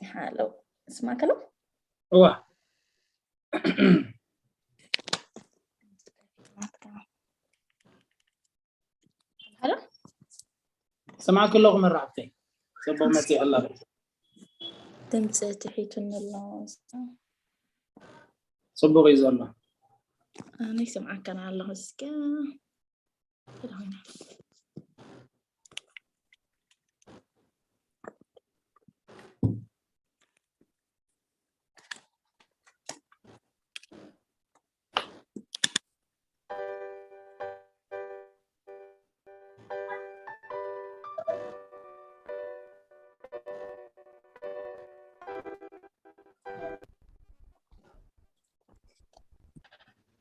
ሃሎ፣ ስማዕካ ኣሎ? እዋ ሃሎ? ሰማዕኩ ኣለኹ መራሕብተይ። ጽቡቕ መጺእ ኣላ። ድምፂ ትሒቱኒ ኣሎ። ጽቡቕ እዩ ዘሎ። ኣነ ይሰምዓካን ኣለኹ። እስከ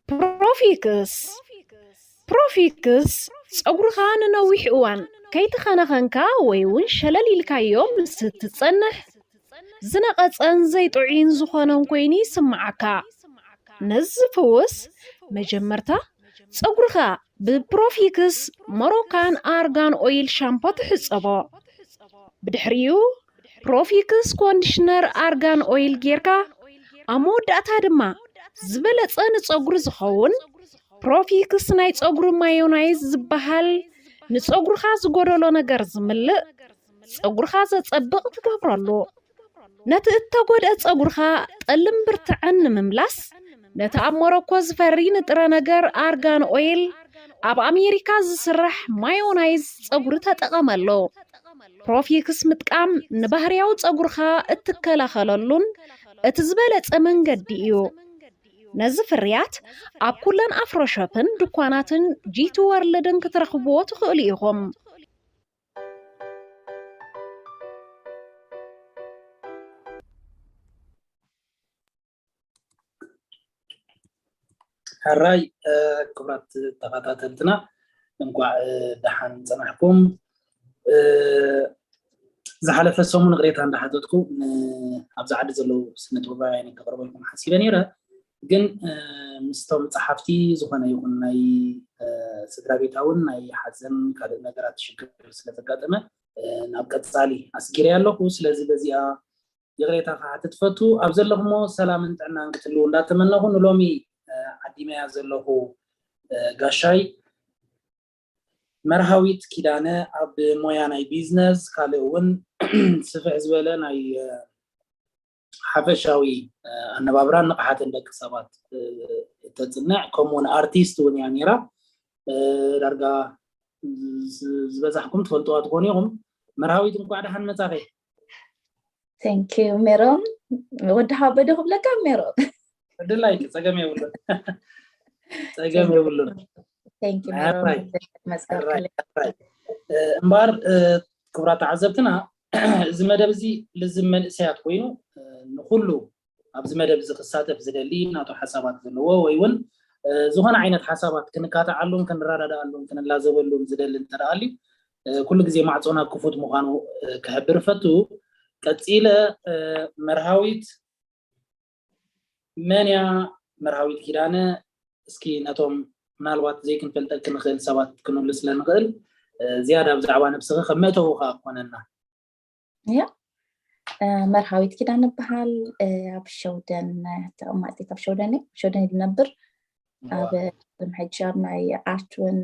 ፕሮፊክስ ፕሮፊክስ ጸጉርኻ ንነዊሕ እዋን ከይተኸናኸንካ ወይ እውን ሸለል ኢልካዮ ምስ እትጸንሕ ዝነቐጸን ዘይጥዑይን ዝኾነን ኮይኑ ይስምዓካ። ነዚ ዝፍውስ መጀመርታ ጸጉርኻ ብፕሮፊክስ ሞሮካን ኣርጋን ኦይል ሻምፖ ትሕጸቦ። ብድሕሪኡ ፕሮፊክስ ኮንዲሽነር ኣርጋን ኦይል ጌርካ ኣብ መወዳእታ ድማ ዝበለጸ ንጸጉሪ ዝኸውን ፕሮፊክስ ናይ ጸጉሪ ማዮናይዝ ዝበሃል ንጸጉርኻ ዝጎደሎ ነገር ዝምልእ ጸጉርኻ ዘጸብቕ ትገብረሉ። ነቲ እተጎድአ ጸጉርኻ ጠልን ብርትዐን ንምምላስ ነቲ ኣብ ሞሮኮ ዝፈሪ ንጥረ ነገር ኣርጋን ኦይል ኣብ ኣሜሪካ ዝስራሕ ማዮናይዝ ጸጉሪ ተጠቐመሉ። ፕሮፊክስ ምጥቃም ንባህርያዊ ጸጉርኻ እትከላኸለሉን እቲ ዝበለጸ መንገዲ እዩ። ነዚ ፍርያት ኣብ ኩለን ኣፍሮሾፕን ድኳናትን ጂቲ ወርልድን ክትረኽብዎ ትኽእሉ ኢኹም። ሕራይ ክቡራት ተኸታተልትና እንኳዕ ደሓን ፀናሕኩም። ዝሓለፈ ሰሙን ይቕሬታ እንዳሓተትኩ ኣብዚ ዓዲ ዘለዉ ስነ ጥበባውያን ከቕርበልኩም ሓሲበ ነይረ፣ ግን ምስቶም ፀሓፍቲ ዝኾነ ይኹን ናይ ስድራ ቤታውን ናይ ሓዘን ካልእ ነገራት ሽግር ስለዘጋጠመ ናብ ቀፃሊ ኣስጊረ ኣለኹ። ስለዚ በዚኣ ይቕሬታ ክሓትት ፈቱ። ኣብ ዘለኹሞ ሰላምን ጥዕናን ክትህልዉ እንዳተመነኹ ንሎሚ ዓዲመያ ዘለኹ ጋሻይ መርሃዊት ኪዳነ ኣብ ሞያ ናይ ቢዝነስ ካልእ እውን ስፍሕ ዝበለ ናይ ሓፈሻዊ ኣነባብራን ንቕሓትን ደቂ ሰባት እተፅንዕ ከምኡውን ኣርቲስት እውን እያ ነይራ። ዳርጋ ዝበዛሕኩም ትፈልጥዋ ትኾኑ ኢኹም። መርሃዊት እንኳዕ ደሓን መፃኺ። Thank you ሜሮን። ወዲ ሓበዶ ክብለካ ሜሮን። ዕድል ኣይክ ፀገም የብሉን። ፀገም የብሉን። Thank you ሜሮን። እምበኣር ክቡራት ተዓዘብትና እዚ መደብ እዚ ልዝብ መንእሰያት ኮይኑ ንኩሉ ኣብዚ መደብ እዚ ክሳተፍ ዝደሊ ናቱ ሓሳባት ዘለዎ ወይ እውን ዝኾነ ዓይነት ሓሳባት ክንካተዓሉን ክንረዳዳኣሉን ክንላዘበሉን ዝደሊ እንተደኣ ኣልዩ ኩሉ ግዜ ማዕፆና ክፉት ምዃኑ ክሕብር እፈቱ። ቀፂለ መርሃዊት መን እያ መርሃዊት ኪዳነ? እስኪ ነቶም ምናልባት ዘይክንፈልጠኪ ንኽእል ሰባት ክንብሉ ስለንኽእል ዝያዳ ብዛዕባ ነብስኺ ከም መእተዊ ከዓ ክኾነና። እያ መርሃዊት ኪዳነ እበሃል። ኣብ ሸውደን ተቐማጢት ኣብ ሸውደን እየ። ኣብ ሸውደን እየ ዝነብር። ኣብ ሕጂ ኣብ ናይ ኣርት እውን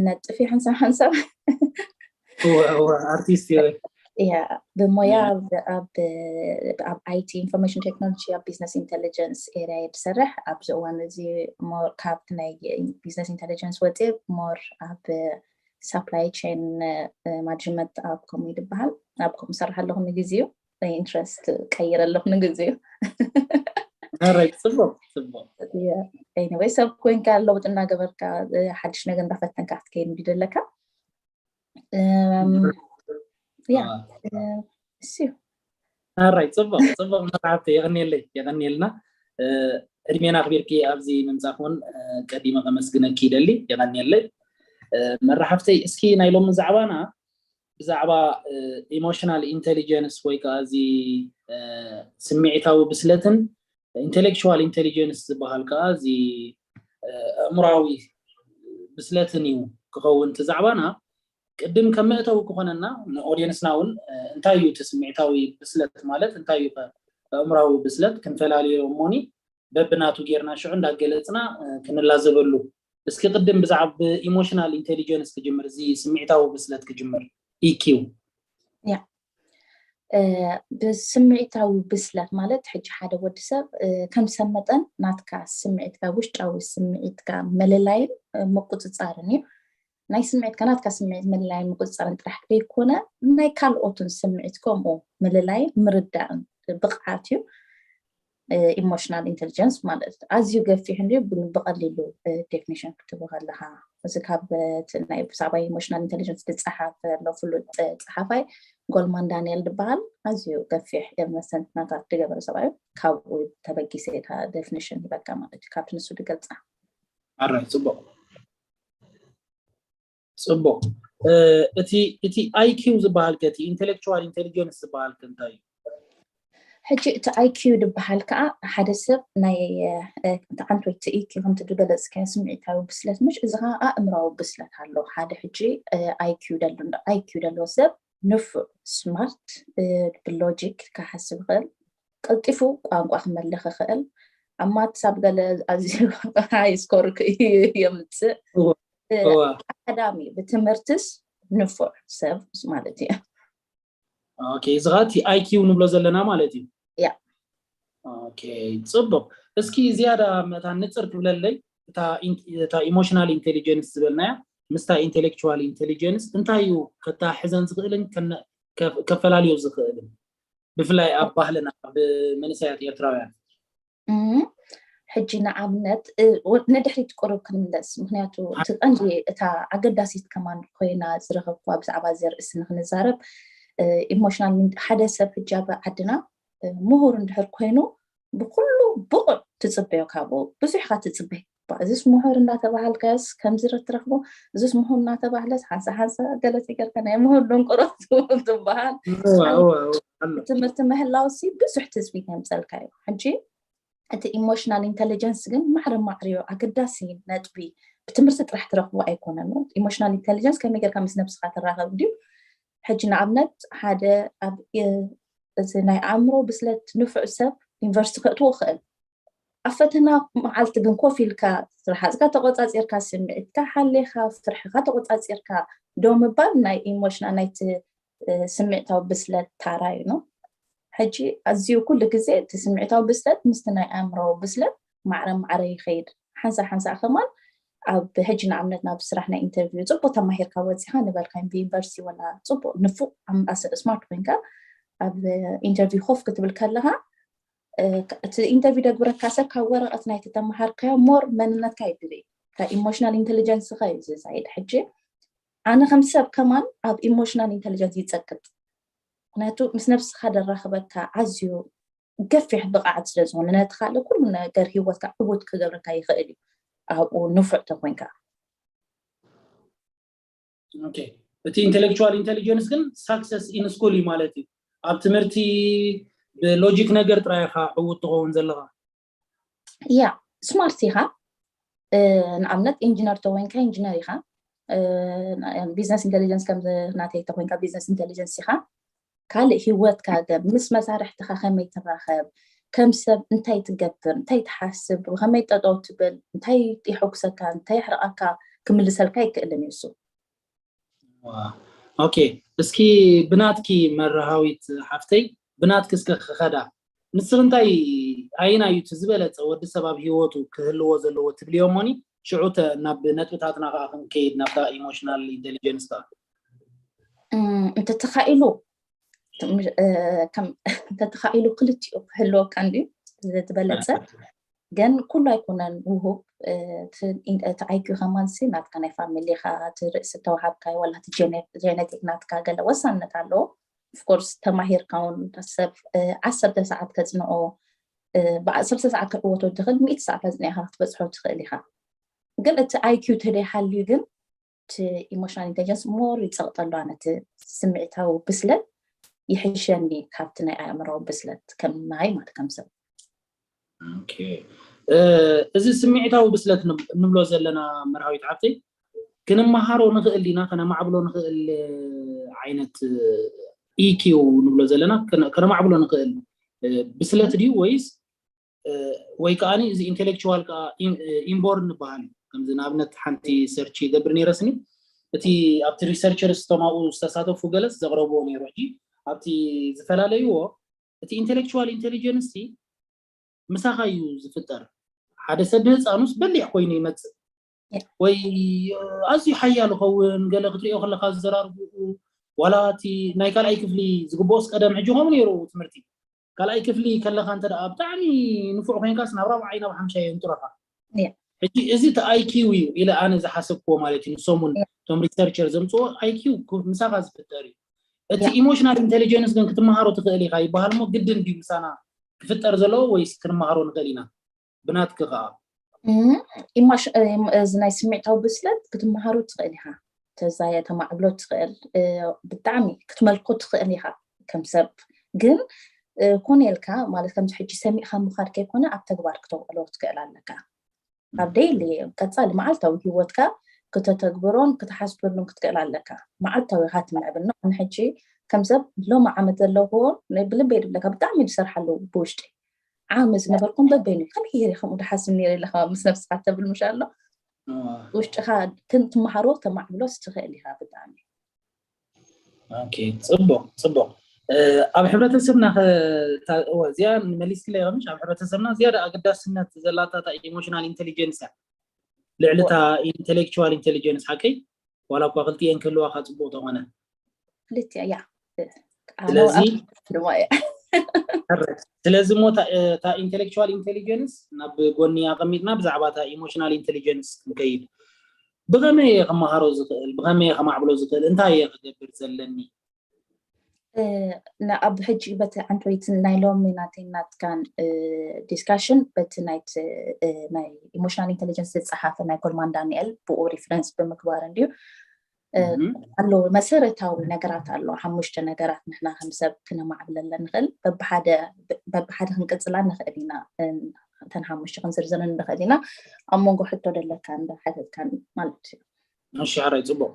ነጥፍ እየ ሓንሳብ ሓንሳብ። እወ እወ ኣርቲስት እየ። እያ ብሞያ ኣብ ኣብ ኣይቲ ኢንፎርሜሽን ቴክኖሎጂ ኣብ ቢዝነስ ኢንቴሊጀንስ ኤሪያ እየ ዝሰርሕ። ኣብዚ እዋን እዚ ሞር ካብቲ ናይ ቢዝነስ ኢንቴሊጀንስ ወፂ ሞር ኣብ ሳፕላይ ቼን ማኔጅመንት ኣብ ከምኡ ይድበሃል። ኣብ ከምኡ ሰርሕ ኣለኹ ንግዜኡ። ናይ ኢንትረስት ቀይረ ኣለኹ ንግዜኡ። ራይት ፅቡቅ ፅቡቅ። ኤኒወይ ሰብ ኮይንካ ለውጥ እናገበርካ ሓድሽ ነገር እንዳፈተንካ ክትከይድ እንዲ ዘለካ። ያ እሱ እዩ። ራይት ፅቡቅ ፅቡቅ መርሓብቲ የቀኒየለይ የቀኒየልና። ዕድሜና ኣኽቢርኪ ኣብዚ ምምፃእኪ እውን ቀዲመ ከመስግነኪ ይደሊ። የቐንየለይ መራሕብተይ። እስኪ ናይ ሎሚ ዛዕባና ብዛዕባ ኢሞሽናል ኢንቴሊጀንስ ወይ ከዓ እዚ ስምዒታዊ ብስለትን ኢንቴሌክቹዋል ኢንቴሊጀንስ ዝበሃል ከዓ እዚ ኣእምራዊ ብስለትን እዩ ክኸውን እቲ ዛዕባና። ቅድም ከም መእተዊ ክኾነና ንኦድየንስና እውን እንታይ እዩ እቲ ስምዒታዊ ብስለት ማለት እንታይ እዩ ኣእምራዊ ብስለት ክንፈላልዮ እሞኒ በብናቱ ጌርና ሽዑ እንዳገለፅና ክንላዘበሉ። እስኪ ቅድም ብዛዕባ ኢሞሽናል ኢንቴሊጀንስ ክጅምር፣ እዚ ስምዒታዊ ብስለት ክጅምር። ኢኪው ብስምዒታዊ ብስለት ማለት ሕጂ ሓደ ወዲ ሰብ ከም ሰብ መጠን ናትካ ስምዒትካ ውሽጣዊ ስምዒትካ ምልላይን ምቁፅፃርን እዩ። ናይ ስምዒትካ ናትካ ስምዒት ምልላይን ምቁፅፃርን ጥራሕ ዘይኮነ ናይ ካልኦትን ስምዒት ከምኡ ምልላይን ምርዳእን ብቕዓት እዩ። ኢሞሽናል ኢንቴሊጀንስ ማለት ኣዝዩ ገፊሕ እንዲ ብቀሊሉ ዴፊኒሽን ክትቡ ከለካ እዚ ካብ ብዛዕባ ኢሞሽናል ኢንቴሊጀንስ ዝፀሓፍ ኣሎ ፍሉጥ ፀሓፋይ ጎልማን ዳንኤል ዝበሃል ኣዝዩ ገፊሕ መስተንትናታት ዝገበረ ሰብኣዩ ካብኡ ተበጊሰ እታ ዴፊኒሽን ይበካ ማለት እዩ። ካብቲ ንሱ ዝገልፃ ኣራይ ፅቡቅ ፅቡቅ። እቲ እቲ ኣይኪው ዝበሃል ከ እቲ ኢንቴሌክቹዋል ኢንቴሊጀንስ ዝበሃል ከ እንታይ እዩ? ሕጂ እቲ ኣይኪው ዝበሃል ከዓ ሓደ ሰብ ናይ ተዓንቶይ እቲ ኢኪው ከምቲ ዝገለፅካዮ ስምዒታዊ ብስለት ምሽ እዚ ከዓ ኣእምራዊ ብስለት ኣሎ። ሓደ ሕጂ ኣይኪው ደሎ ኣይኪው ደሎ ሰብ ንፉዕ ስማርት ብሎጂክ ክሓስብ ይኽእል፣ ቀልጢፉ ቋንቋ ክመልኽ ይኽእል፣ ኣብ ማትስ ኣብ ገለ ኣዝዩ ሃይ ስኮር የምፅእ፣ ኣካዳሚ ብትምህርትስ ንፉዕ ሰብ ማለት እዩ። ኦኬ፣ እዚ ኸዓ እቲ ኣይኪው ንብሎ ዘለና ማለት እዩ። ያ። ኦኬ፣ ፅቡቅ። እስኪ ዝያዳ መታን ንፅር ክብለለይ እታ ኢን- እታ ኢሞሽናል ኢንቴሊጀንስ ዝበልናያ ምስታ ኢንቴሌክቹዋል ኢንቴሊጀንስ እንታይ እዩ ከታሕዘን ዝኽእልን ከነ- ከፍ- ከፈላልዮ ዝኽእልን ብፍላይ ኣብ ባህልና ኣብ መንእሰያት ኤርትራውያን? እም፣ ሕጂ ንኣብነት እ፣ ወ- ንድሕሪት ቁሩብ ክንምለስ፣ ምክንያቱ እቲ ቀንዲ እታ ኣገዳሲት ከማን ኮይና ዝረኸብኩዋ ብዛዕባ እዚ ርእሲ ንክንዛረብ ኢሞሽናል ሓደ ሰብ ሕጂ ኣብ ዓድና እ፣ ምሁር እንድሕር ኮይኑ ብኩሉ ብቑዕ ትፅበዮ ካብኡ ብዙሕ ኢኻ ትፅበ። እዚስ ምሁር እናተባሃልካስ ከምዚ ትረኽቦ እዚስ ምሁር እናተባህለስ ሓንሳ ሓንሳ ገለ ተገርካ ናይ ምሁር ደንቆሮ ትበሃል። እወ፣ እወ፣ እወ፣ ኣሎ። ትምህርቲ ምህላውሲ ብዙሕ ትፅቢት የምፀልካ እዩ። ሕጂ እቲ ኢሞሽናል ኢንቴሊጀንስ ግን ማዕረ ማዕርዮ ኣገዳሲ ነጥቢ ብትምህርቲ ጥራሕ ትረኽቦ ኣይኮነን። ኢሞሽናል ኢንቴሊጀንስ ከመይ ጌርካ ምስ ነብስኻ ትራኸብ ድዩ? ሕጂ ንኣብነት ሓደ ኣብ እ፣ እዚ ናይ ኣእምሮ ብስለት ንፉዕ ሰብ ዩኒቨርሲቲ ከእትዎ ይኽእል። ኣብ ፈተና መዓልቲ ግን ኮፍ ኢልካ ስራሓትካ ተቆፃፂርካ ስምዒትካ ሓሌኻ ፍርሕኻ ተቆፃፂርካ ዶ ምባል ናይ ኢሞሽናል ናይቲ እ፣ ስምዒታዊ ብስለት ታራ እዩ ነው። ሕጂ ኣዝዩ ኩሉ ግዜ እቲ ስምዒታዊ ብስለት ምስቲ ናይ ኣእምሮዊ ብስለት ማዕረ ማዕረ ይኸይድ። ሓንሳ ሓንሳ ከማን ኣብ ሕጂ ንኣብነት ናብ ስራሕ ናይ ኢንተርቪው ፅቡቅ ተማሂርካ ወፂኻ ንበልካ ዩኒቨርሲቲ ወላ ፅቡቅ ንፉቅ ኣም- ኣስ- ስማርት ኮይንካ ኣብ ኢንተርቪው ኮፍ ክትብል ከለካ እ፣ እቲ ኢንተርቪው ደግብረካ ሰብ ካብ ወረቀት ናይቲ ተመሃርካዮ ሞር መንነትካ ይድልይ። ካብ ኢሞሽናል ኢንቴሊጀንስካ እዩ ዝዛይድ። ሕጂ ኣነ ከም ሰብ ከማን ኣብ ኢሞሽናል ኢንቴሊጀንስ ይፀቅጥ። ምክንያቱ ምስ ነብስካ ደራክበካ ኣዝዩ ገፊሕ ብቕዓት ስለ ዝኾነ ነቲ ካልእ ኩሉ ነገር ሂወትካ ዕዉት ክገብረካ ይኽእል እዩ። ኣብኡ ንፉዕ ተኮይንካ ኦኬ። እቲ ኢንቴሌክቹዋል ኢንቴሊጀንስ ግን ሳክሰስ ኢን ስኩል እዩ ማለት እዩ። ኣብ ትምህርቲ ብሎጂክ ነገር ጥራይ ኢኻ ዕዉት ትኸውን ዘለኻ። ያ ስማርት ኢኻ። እ፣ ንኣብነት ኢንጂነር ተኮይንካ ኢንጂነር ኢኻ። እ፣ ቢዝነስ ኢንቴሊጀንስ ከም ናተይ ተኮይንካ ቢዝነስ ኢንቴሊጀንስ ኢኻ። ካልእ ሂወትካ ገ ምስ መሳርሕትኻ ከመይ ትራኸብ፣ ከም ሰብ እንታይ ትገብር፣ እንታይ ትሓስብ፣ ብኸመይ ጠጠው ትብል፣ እንታይ የሐጉሰካ፣ እንታይ የሕርቐካ ክምልሰልካ ይክእልን እዩ እሱ። ዋ፣ ኦኬ። እስኪ ብናትኪ መራሃዊት ሓፍተይ ብናትኪ እስከ ክኸዳ ንስኺ እንታይ ኣይና እዩ እቲ ዝበለፀ ወዲ ሰብ ኣብ ሂወቱ ክህልዎ ዘለዎ ትብልዮ እሞኒ ሽዑ ተ- ናብ ነጥብታትና ከዓ ክንከይድ ናብታ ኢሞሽናል ኢንቴሊጀንስ ከዓ እም፣ እንተተኻኢሉ ትም- እ፣ ከም- እንተተኻኢሉ ክልቲኡ ክህልወካ እንድዩ ዝበለፀ ግን ኩሉ ኣይኮነን ውሁብ እ፣ እቲ ኢን- እቲ ኣይኪዩ ከማንሲ ናትካ ናይ ፋሚሊኻ እቲ ርእሲ ተዋሃብካዮ ዋላ እቲ ጀነ- ጀነቲክ ናትካ ገለ ወሳንነት ኣለዎ። ኦፍኮርስ ተማሂርካ እውን ሰብ እ፣ ዓሰርተ ሰዓት ከፅንኦ እ፣ ብዓሰርተ ሰዓት ክዕወቶ ትኽእል ሚእቲ ሰዓት ኣፅኒዕካ ክትበፅሖ ትኽእል ኢኻ። ግን እቲ ኣይኪዩ ተደይሃልዩ ግን እቲ ኢሞሽናል ኢንቴሊጀንስ ሞር ይፀቕጠሉ ኣነ እቲ ስምዒታዊ ብስለት ይሕሸኒ ካብቲ ናይ ኣእምሮ ብስለት ከም ናይ ማለት ከም ሰብ ኦኬ። እ፣ እዚ ስምዒታዊ ብስለት ንብ- ንብሎ ዘለና መርሃዊት ሓፍተይ ክንመሃሮ ንኽእል ዲና? ከነማዕብሎ ንኽእል ዓይነት ኢኪው ንብሎ ዘለና ከነማዕብሎ ንኽእል ብስለት ድዩ ወይስ ወይ ከዓ እዚ ኢንቴሌክቹዋል ከዓ ኢንቦርን ንበሃል እዩ። ከምዚ ንኣብነት ሓንቲ ሰርች ይገብር ነይረ ስኒ፣ እቲ ኣብቲ ሪሰርቸርስ እቶም ኣብኡ ዝተሳተፉ ገለስ ዘቕረብዎ ነይሩ። ሕጂ ኣብቲ ዝፈላለይዎ እቲ ኢንቴሌክቹዋል ኢንቴሊጀንስ ምሳኻ እዩ ዝፍጠር። ሓደ ሰብ ብህፃኑስ በሊሕ ኮይኑ ይመፅእ ወይ ኣዝዩ ሓያል ይኸውን። ገለ ክትሪኦ ከለካ ዝዘራርብኡ ዋላ እቲ ናይ ካልኣይ ክፍሊ ዝግብኦስ ቀደም ሕጂ ከምኡ ነይሩ ትምህርቲ ካልኣይ ክፍሊ ከለካ እንተ ደኣ ብጣዕሚ ንፉዕ ኮይንካስ ናብ ራብዓይ ናብ ሓምሻይ የንጥረካ። ሕጂ እዚ እቲ ኣይኪው እዩ ኢለ ኣነ ዝሓሰብክዎ ማለት እዩ። ንሶም እውን እቶም ሪሰርቸር ዘምፅዎ ኣይኪው ምሳኻ ዝፍጠር እዩ። እቲ ኢሞሽናል ኢንቴሊጀንስ ግን ክትመሃሮ ትኽእል ኢኻ ይበሃል እሞ ግድን ድዩ ምሳና ክፍጠር ዘለዎ ወይስ ክንመሃሮ ንኽእል ኢና? ብናትኪ ከዓ እዚ ናይ ስምዒታዊ ብስለት ክትመሃሮ ትኽእል ኢኻ፣ ተዛየ ተማዕብሎ ትኽእል፣ ብጣዕሚ ክትመልኮ ትኽእል ኢኻ ከም ሰብ። ግን ኮነ ኢልካ ማለት ከምዚ ሕጂ ሰሚዕካ ምኻድ ከይኮነ ኣብ ተግባር ክተውዕሎ ክትክእል ኣለካ። ኣብ ደይሊ ቀፃሊ መዓልታዊ ህይወትካ ክተተግብሮን ክትሓስበሉን ክትክእል ኣለካ። መዓልታዊ ኢኻ ትምዕብል። ንሕጂ ከም ሰብ ሎሚ ዓመት ዘለኹዎ ብልበይ ድብለካ ብጣዕሚ ዝሰርሓሉ ብውሽጢ ዓሚ ዝነበርኩም በበይኑ ከመይ ገይረ ከምኡ ድሓስብ ነይረ ኢለካ ምስ ነብስካ ተብል ምሽ ኣሎ ውሽጥካ ክንትመሃሮ ተማዕብሎስ ትኽእል ኢካ ብጣዕሚ ጽቡቅ ጽቡቅ ኣብ ሕብረተሰብና እዚኣ መሊስክለ ከምሽ ኣብ ሕብረተሰብና ዝያዳ ኣገዳስነት ዘላታ ኢሞሽናል ኢንቴሊጀንስ እያ ልዕሊ እታ ኢንቴሌክቹዋል ኢንቴሊጀንስ ሓቀይ ዋላ እኳ ክልቲኤን ክህልዋካ ጽቡቅ ተኾነ ክልቲያ ያ ስለዚ ስለዚ ሞ እታ ኢንቴሌክቹዋል ኢንቴሊጀንስ ናብ ጎኒ ኣቐሚጥና ብዛዕባ እታ ኢሞሽናል ኢንቴሊጀንስ ክንከይድ ብኸመይ እየ ከመሃሮ ዝኽእል ብኸመይ እየ ከማዕብሎ ዝኽእል እንታይ እየ ክገብር ዘለኒ ኣብ ሕጂ በቲ ዓንተወይትን ናይ ሎሚ ናተይ ናትካን ዲስካሽን በቲ ናይ ኢሞሽናል ኢንቴሊጀንስ ዝፀሓፈ ናይ ኮልማን ዳንኤል ብኡ ሪፈረንስ ብምግባር እንድዩ ኣሎ መሰረታዊ ነገራት ኣሎ ሓሙሽተ ነገራት ንሕና ከም ሰብ ክነማዕብለለን ንኽእል በብሓደ ክንቅፅላ ንኽእል ኢና እተን ሓሙሽተ ክንዝርዝርን ንኽእል ኢና ኣብ መንጎ ሕቶ ደለካ እንዳ ሓተትካን ማለት እዩ እሺ ሓራይ ፅቡቅ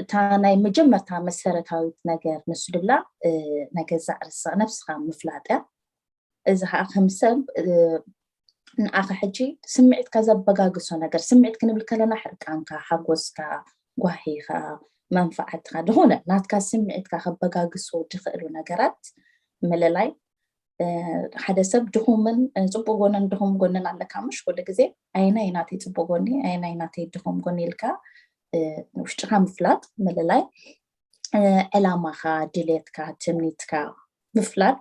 እታ ናይ መጀመርታ መሰረታዊት ነገር ንሱ ድላ ናይ ገዛእ ርእስኻ ነብስኻ ምፍላጥ እያ እዚ ከዓ ከም ሰብ ንኣኻ ሕጂ ስምዒትካ ዘበጋግሶ ነገር ስምዒት ክንብል ከለና ሕርቃንካ ሓጎስካ ጓሂኻ መንፋዓትካ ዝኾነ ናትካ ስምዒትካ ከበጋግሶ ዝኽእሉ ነገራት ምልላይ ሓደ ሰብ ድኹምን ፅቡቅ ጎንን ድኹም ጎንን ኣለካ ምሽ ኩሉ ግዜ ኣይናይ ናተይ ፅቡቅ ጎኒ ኣይናይ ናተይ ድኹም ጎኒ ኢልካ ውሽጥካ ምፍላጥ ምልላይ ዕላማኻ ድሌትካ ትምኒትካ ምፍላጥ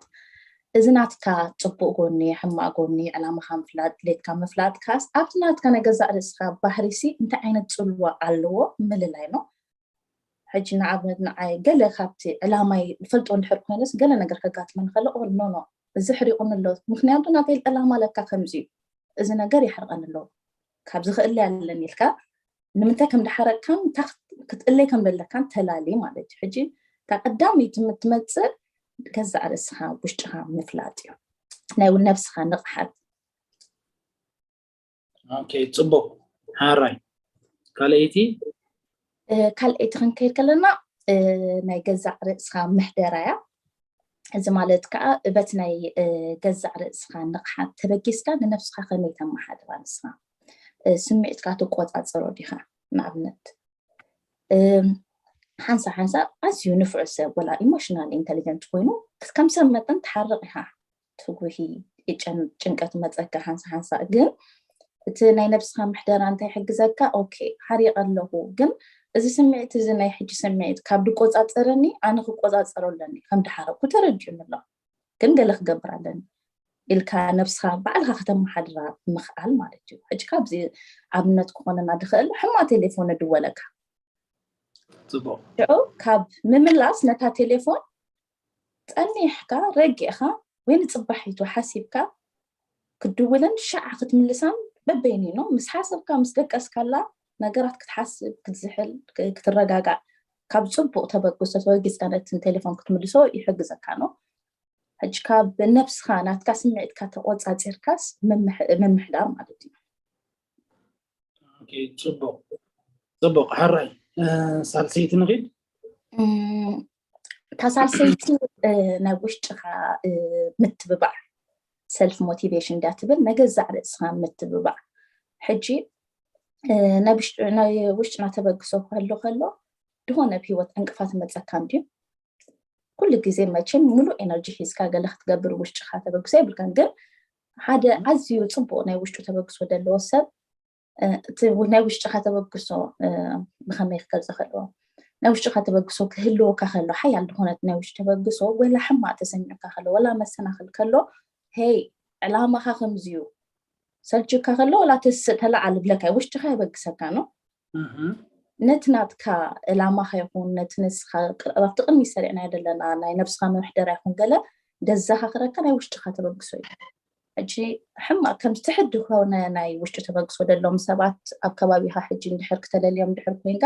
እዚ ናትካ ፅቡቅ ጎኒ ሕማቅ ጎኒ ዕላማኻ ምፍላጥ ድሌትካ ምፍላጥ ካስ ኣብቲ ናትካ ናይ ገዛእ ርእስካ ባህሪሲ እንታይ ዓይነት ፅልዋ ኣለዎ ምልላይ ነው ሕጂ ንኣብነት ንዓይ ገለ ካብቲ ዕላማይ ዝፈልጦ እንድሕር ኮይነስ ገለ ነገር ከጋጥመ ንክእል ኖ ኖ እዚ ሕሪቁኒ ኣሎ ምክንያቱ ናተይ ዕላማ ለካ ከምዚ እዩ እዚ ነገር ይሕርቀኒ ኣሎ ካብ ዝኽእል ኣለኒ ኢልካ ንምንታይ ከም ድሓረቅካን ክትእለይ ከም ዘለካን ተላሊ ማለት እዩ ሕጂ እታ ቀዳመይቲ ትመፅእ ገዛእ ርእስኻ ውሽጥኻ ምፍላጥ እዩ ናይ እውን ነብስኻ ንቕሓት ኦኬ ፅቡቅ ሓራይ ካልኣይቲ ካልኣይቲ ክንከይድ ከለና ናይ ገዛእ ርእስኻ ምሕደራ እያ እዚ ማለት ከዓ በቲ ናይ ገዛእ ርእስኻ ንቕሓት ተበጊስካ ንነብስኻ ከመይ ተመሓድራ ንስኻ ስምዒትካ ትቆፃፀሮ ዲኻ ንኣብነት ሓንሳ ሓንሳ ኣዝዩ ንፍዑ ሰብ ወላ ኢሞሽናል ኢንቴሊጀንት ኮይኑ ከም ሰብ መጠን ትሓርቕ ኢኻ ትጉሂ ጭንቀት መፀካ ሓንሳ ሓንሳ ግን እቲ ናይ ነብስካ ምሕደራ እንታይ ይሕግዘካ ኦኬ ሓሪቀ ኣለኹ ግን እዚ ስምዒት እዚ ናይ ሕጂ ስምዒት ካብ ድቆፃፀረኒ ኣነ ክቆፃፀሮ ኣለኒ ከም ድሓረቅኩ ተረዲኡኒ ኣሎ ግን ገለ ክገብር ኣለኒ ኢልካ ነብስካ ባዕልካ ከተመሓድራ ምክኣል ማለት እዩ ሕጂ ካብዚ ኣብነት ክኾነና ድኽእል ሕማ ቴሌፎን ድወለካ ፅቡቅ ሽዑ ካብ ምምላስ ነታ ቴሌፎን ፀኒሕካ ረጊእካ ወይ ንፅባሒቱ ሓሲብካ ክትድውልን ሻዓ ክትምልሳን በበይኒኖ ምስ ሓሰብካ ምስ ደቀስካላ ነገራት ክትሓስብ ክትዝሕል ክትረጋጋእ ካብ ፅቡቅ ተበግሶ ተበጊፅካ ነትን ቴሌፎን ክትምልሶ ይሕግዘካ ነው ሕጂ ካብ ነብስካ ናትካ ስምዒትካ ተቆፃፂርካስ ምምሕዳር ማለት እዩ ፅቡቅ ጽቡቕ፣ ሕራይ። ሳልሰይቲ ንኺድ። እታ ሳልሰይቲ ናይ ውሽጥኻ ምትብባዕ፣ ሰልፍ ሞቲቬሽን እንዳትብል ነገዛዕ ርእስኻ ምትብባዕ። ሕጂ ናይ ውሽጥና ተበግሶ ከሎ ከሎ ድኾነ ኣብ ህይወት ዕንቅፋት መፀካ እንድዩ። ኩሉ ግዜ መቸም ሙሉእ ኤነርጂ ሒዝካ ገለ ክትገብር ውሽጥኻ ተበግሶ የብልካን። ግን ሓደ ኣዝዩ ፅቡቅ ናይ ውሽጡ ተበግሶ ዘለዎ ሰብ፣ ናይ ውሽጥኻ ተበግሶ ብኸመይ ክገልፆ ከለዎ፣ ናይ ውሽጥኻ ተበግሶ ክህልወካ ከሎ፣ ሓያል ዝኾነት ናይ ውሽጢ ተበግሶ፣ ወላ ሕማቅ ተሰሚዑካ ከሎ፣ ወላ መሰናክል ከሎ፣ ሄይ፣ ዕላማኻ ከምዝዩ፣ ሰልችካ ከሎ ወላ ተስእ ተለዓል ብለካ፣ ውሽጥኻ የበግሰካ ነው። ነቲ ናትካ ዕላማኻ ይኹን ነቲ ንስኻ ኣብቲ ቅድሚ ሰሪዕናዮ ዘለና ናይ ነብስኻ መምሕደራ ይኹን ገለ ደዘኻኽረካ ናይ ውሽጥኻ ተበግሶ እዩ። ሕጂ ሕማቅ ከም ትሕድ ዝኾነ ናይ ውሽጢ ተበግሶ ደሎም ሰባት ኣብ ከባቢኻ ሕጂ እንድሕር ክተለልዮም እንድሕር ኮይንካ፣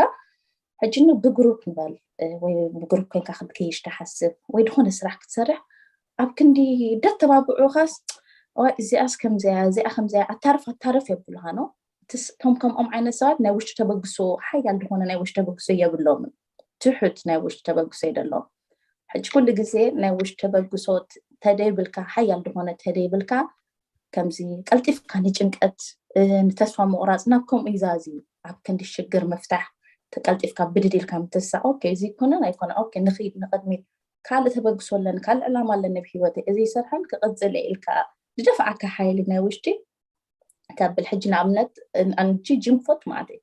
ሕጂ ብግሩፕ ንበል ወይ ብግሩፕ ኮይንካ ክትገይሽ ትሓስብ ወይ ዝኾነ ስራሕ ክትሰርሕ፣ ኣብ ክንዲ ደተባብዑኻስ፣ እዚኣስ ከምዚያ፣ እዚኣ ከምዚያ፣ ኣታርፍ ኣታርፍ የብሉኻ ነው። እቶም ከምኦም ዓይነት ሰባት ናይ ውሽጢ ተበግሶ፣ ሓያል ዝኾነ ናይ ውሽጢ ተበግሶ የብሎምን። ትሑት ናይ ውሽጢ ተበግሶ ይደሎም። ሕጂ ኩሉ ግዜ ናይ ውሽጢ ተበግሶ ተደይብልካ፣ ሓያል ዝኾነ ተደይብልካ፣ ከምዚ ቀልጢፍካ ንጭንቀት፣ ንተስፋ ምቑራፅ ናብ ከምኡ ይዛዝዩ። ኣብ ክንዲ ሽግር ምፍታሕ ተቀልጢፍካ ብድድ ኢልካ ምትሳእ፣ ኦኬ፣ እዚ ይኮነን ኣይኮነ፣ ኦኬ፣ ንኽይድ ንቅድሚት፣ ካልእ ተበግሶ ኣለኒ፣ ካልእ ዕላማ ኣለኒ ኣብ ህይወተይ፣ እዚ ይሰርሐን ክቅፅል እየ ኢልካ ዝደፍዓካ ሓይሊ ናይ ውሽጢ ተብል። ሕጂ ንኣብነት ኣንቺ ጅም ፈት ማለት እዩ፣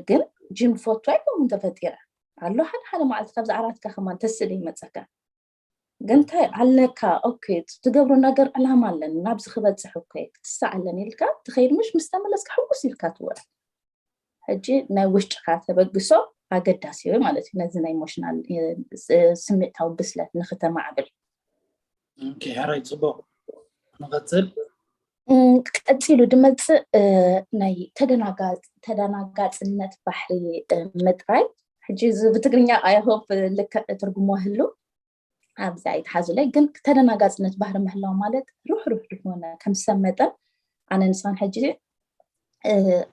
ግን ጅም ፈቱ ኣይኮምን ተፈጢረ ኣሎ። ሓደ ሓደ መዓልቲ ካብዚ ዓራትካ ከማን ተስእ ይመፀካ። ግን እንታይ ኣለካ፣ ኦኬ፣ ትገብሮ ነገር ዕላማ ኣለኒ፣ ናብዚ ክበፅሕ እኮ ክትሳዕ ኣለኒ ኢልካ ትኸይድ፣ ምሽ ምስ ተመለስካ ሕጉስ ኢልካ ትወር። ሕጂ ናይ ውሽጥካ ተበግሶ ኣገዳሲ እዩ ማለት እዩ፣ ነዚ ናይ ኢሞሽናል ስምዕታዊ ብስለት ንክተማዕብል። ሕራይ፣ ፅቡቅ፣ ንቀፅል። ቀፂሉ ድመፅእ ናይ ተደናጋፅነት ባሕሪ ምጥራይ። ሕጂ እዚ ብትግርኛ ኣይሆፕ ልክዕ ትርጉሞ ህሉ ኣብዚ ኣይትሓዙለይ። ግን ተደናጋፅነት ባህሪ ምህላው ማለት ሩሕሩሕ ዝኾነ ከም ሰብ መጠን ኣነ ንሳን ሕጂ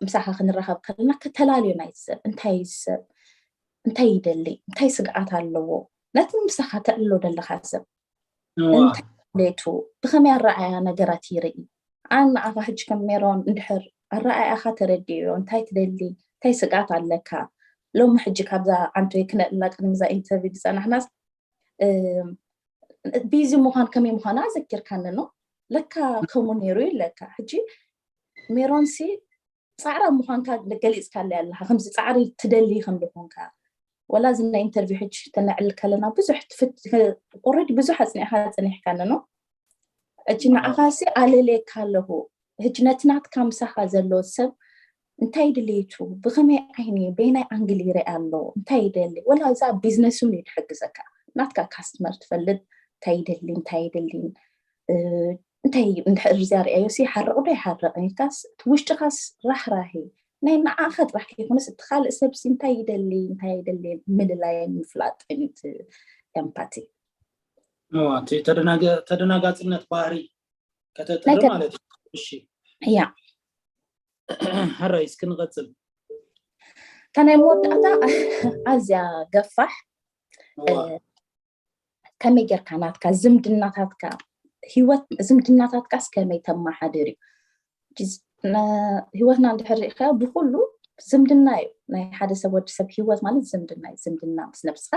ምሳኻ ክንራኸብ ከለና ከተላልዮ ናይ ሰብ እንታይ ሰብ እንታይ ይደሊ እንታይ ስግኣት ኣለዎ ነቲ ምሳኻ ተዕልሎ ዘለኻ ሰብ እንታይ ድሌቱ ብኸመይ ኣረኣያ ነገራት ይርኢ። ኣነ ንዓኻ ሕጂ ከም ሜሮን እንድሕር ኣረኣያኻ ተረዲዮ እንታይ ትደሊ እንታይ ስግኣት ኣለካ ሎሚ ሕጂ ካብዛ ዓንቶይ ክነእላ ቅድሚ እዛ ኢንተርቪው ዝፀናሕናስ ቢዚ ምዃን ከመይ ምዃና ኣዘኪርካኒ ነው። ለካ ከምኡ ነይሩ እዩ ለካ። ሕጂ ሜሮንሲ ፃዕራ ምዃንካ ገሊፅካለ ኣለካ፣ ከምዚ ፃዕሪ ትደሊ ከም ዝኾንካ። ወላ እዚ ናይ ኢንተርቪው ሕጂ ተነዕል ከለና ብዙሕ ትፍት ኦልሬዲ ብዙሕ ኣፅኒዕካ ፀኒሕካኒ ነው። ሕጂ ንዓኻሲ ኣለልየካ ኣለኹ። ሕጂ ነቲ ናትካ ምሳኻ ዘሎ ሰብ እንታይ ድሌቱ ብኸመይ ዓይኒ በየናይ ኣንግል ይርአ ኣሎ እንታይ ይደሊ ወላ እዛ ቢዝነስ እውን እዩ ትሕግዘካ። ናትካ ካስትመር ትፈልጥ እንታይ ይደሊ እንታይ ይደሊ እንታይ እንድሕር እዚኣ ርኣዮ ሲ ሓርቕ ዶ ይሓርቕ ኢልካስ እቲ ውሽጥኻስ ራህራሄ ናይ ንዓኻ ጥራሕ ከይኮነስ እቲ ካልእ ሰብሲ እንታይ ይደሊ እንታይ ይደሊ ምልላይን ምፍላጥን እዩ እቲ ኤምፓቲ። እቲ ተደናጋፅነት ባህሪ ከተጥሪ ማለት እዩ። እሺ ያ ሕራይ እስኪ ንቐፅል። እታ ናይ መወዳእታ ኣዝያ ገፋሕ ከመይ ጌርካ ናትካ ዝምድናታትካ ህይወት ዝምድናታትካስ ከመይ ተመሓድር እዩ? ህይወትና እንድሕር ርኢኻዮ ብኩሉ ዝምድና እዩ። ናይ ሓደ ሰብ ወዲ ሰብ ህይወት ማለት ዝምድና እዩ። ዝምድና ምስ ነብስኻ፣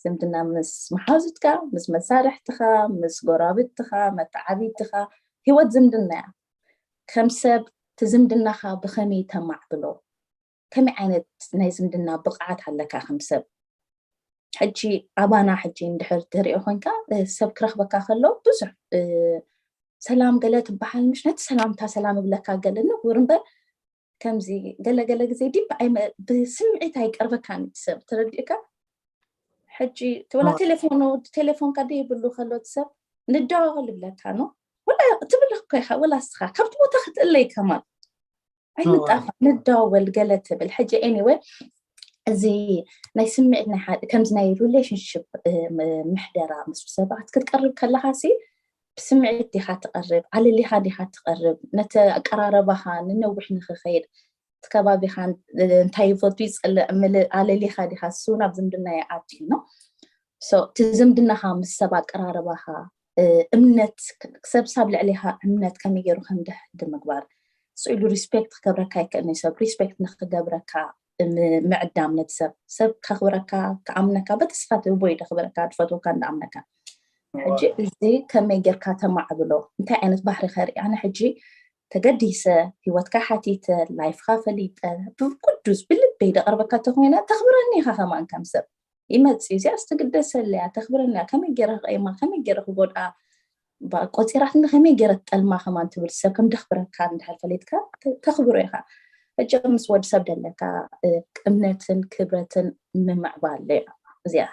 ዝምድና ምስ መሓዙትካ፣ ምስ መሳርሕትኻ፣ ምስ ጎረባብትኻ፣ መተዓቢትኻ፣ ህይወት ዝምድና እያ። ከም ሰብ እቲ ዝምድናኻ ብኸመይ ተማዕብሎ? ከመይ ዓይነት ናይ ዝምድና ብቕዓት ኣለካ ከም ሰብ? ሕጂ ኣባና ሕጂ እንድሕር ትሪኦ ኮይንካ ሰብ ክረኽበካ ከሎ ብዙሕ ሰላም ገለ ትበሃል ምሽ ነቲ ሰላምታ ሰላም እብለካ ገለ ንውር እምበር ከምዚ ገለገለ ግዜ ዲብ ብስምዒት ኣይቀርበካን ሰብ ተረዲእካ። ሕጂ ወላ ቴሌፎኑ ቴሌፎንካ ደይብሉ ከሎ ሰብ ንደዋወል እብለካ ነው ወላ ትብል እኮ ኢኻ ወላ እስኻ ካብቲ ቦታ ክትእለይ ከማን ኣይንጣፋ ንደዋወል ገለ ትብል። ሕጂ ኤኒወይ እዚ ናይ ስምዒት ናይ ሓደ ከምዚ ናይ ሪሌሽንሽፕ ምሕደራ ምስ ሰባት ክትቀርብ ከለኻ ሲ ብስምዒት ዲኻ ትቐርብ ኣለሊኻ ዲኻ ትቐርብ ነቲ ኣቀራረባኻ ንነዊሕ ንክኸይድ እቲ ከባቢኻ እንታይ ይፈቱ ይፀልእ ምል ኣለሊኻ ዲኻ እሱ ናብ ዝምድና ይኣትዩ ነው። እቲ ዝምድናኻ ምስ ሰብ ኣቀራርባኻ እምነት ሰብ ሳብ ልዕሊኻ እምነት ከመይ ገይሩ ከምድሕድ ምግባር ስኢሉ ሪስፔክት ክገብረካ ይክእል ሰብ ሪስፔክት ንክገብረካ ምዕዳም ነቲ ሰብ ሰብ ከኽብረካ ክኣምነካ በተስፋ ትህቦ እዩ ደኽብረካ ድፈትወካ እንዳኣምነካ ሕጂ እዚ ከመይ ጌርካ ተማዕብሎ እንታይ ዓይነት ባህሪ ከርኢ ኣነ ሕጂ ተገዲሰ ህይወትካ ሓቲተ ላይፍካ ፈሊጠ ብቅዱስ ብልበይ ደቅርበካ ተኮይነ ተኽብረኒ ኢኻ ከማን ከም ሰብ ይመጽእ እዚኣ ስትግደሰለያ ተኽብረኒ ከመይ ገይረ ክቀይማ ከመይ ገይረ ክጎድኣ ቆፂራት እንደ ከመይ ገይረ ትጠልማ ከማን ትብል ሰብ ከም ደኽብረካ እንድሕር ፈሊጥካ ተኽብሮ ኢኻ ሕጂ ምስ ወዲ ሰብ ደለካ እምነትን ክብረትን ምምዕባል እዚኣ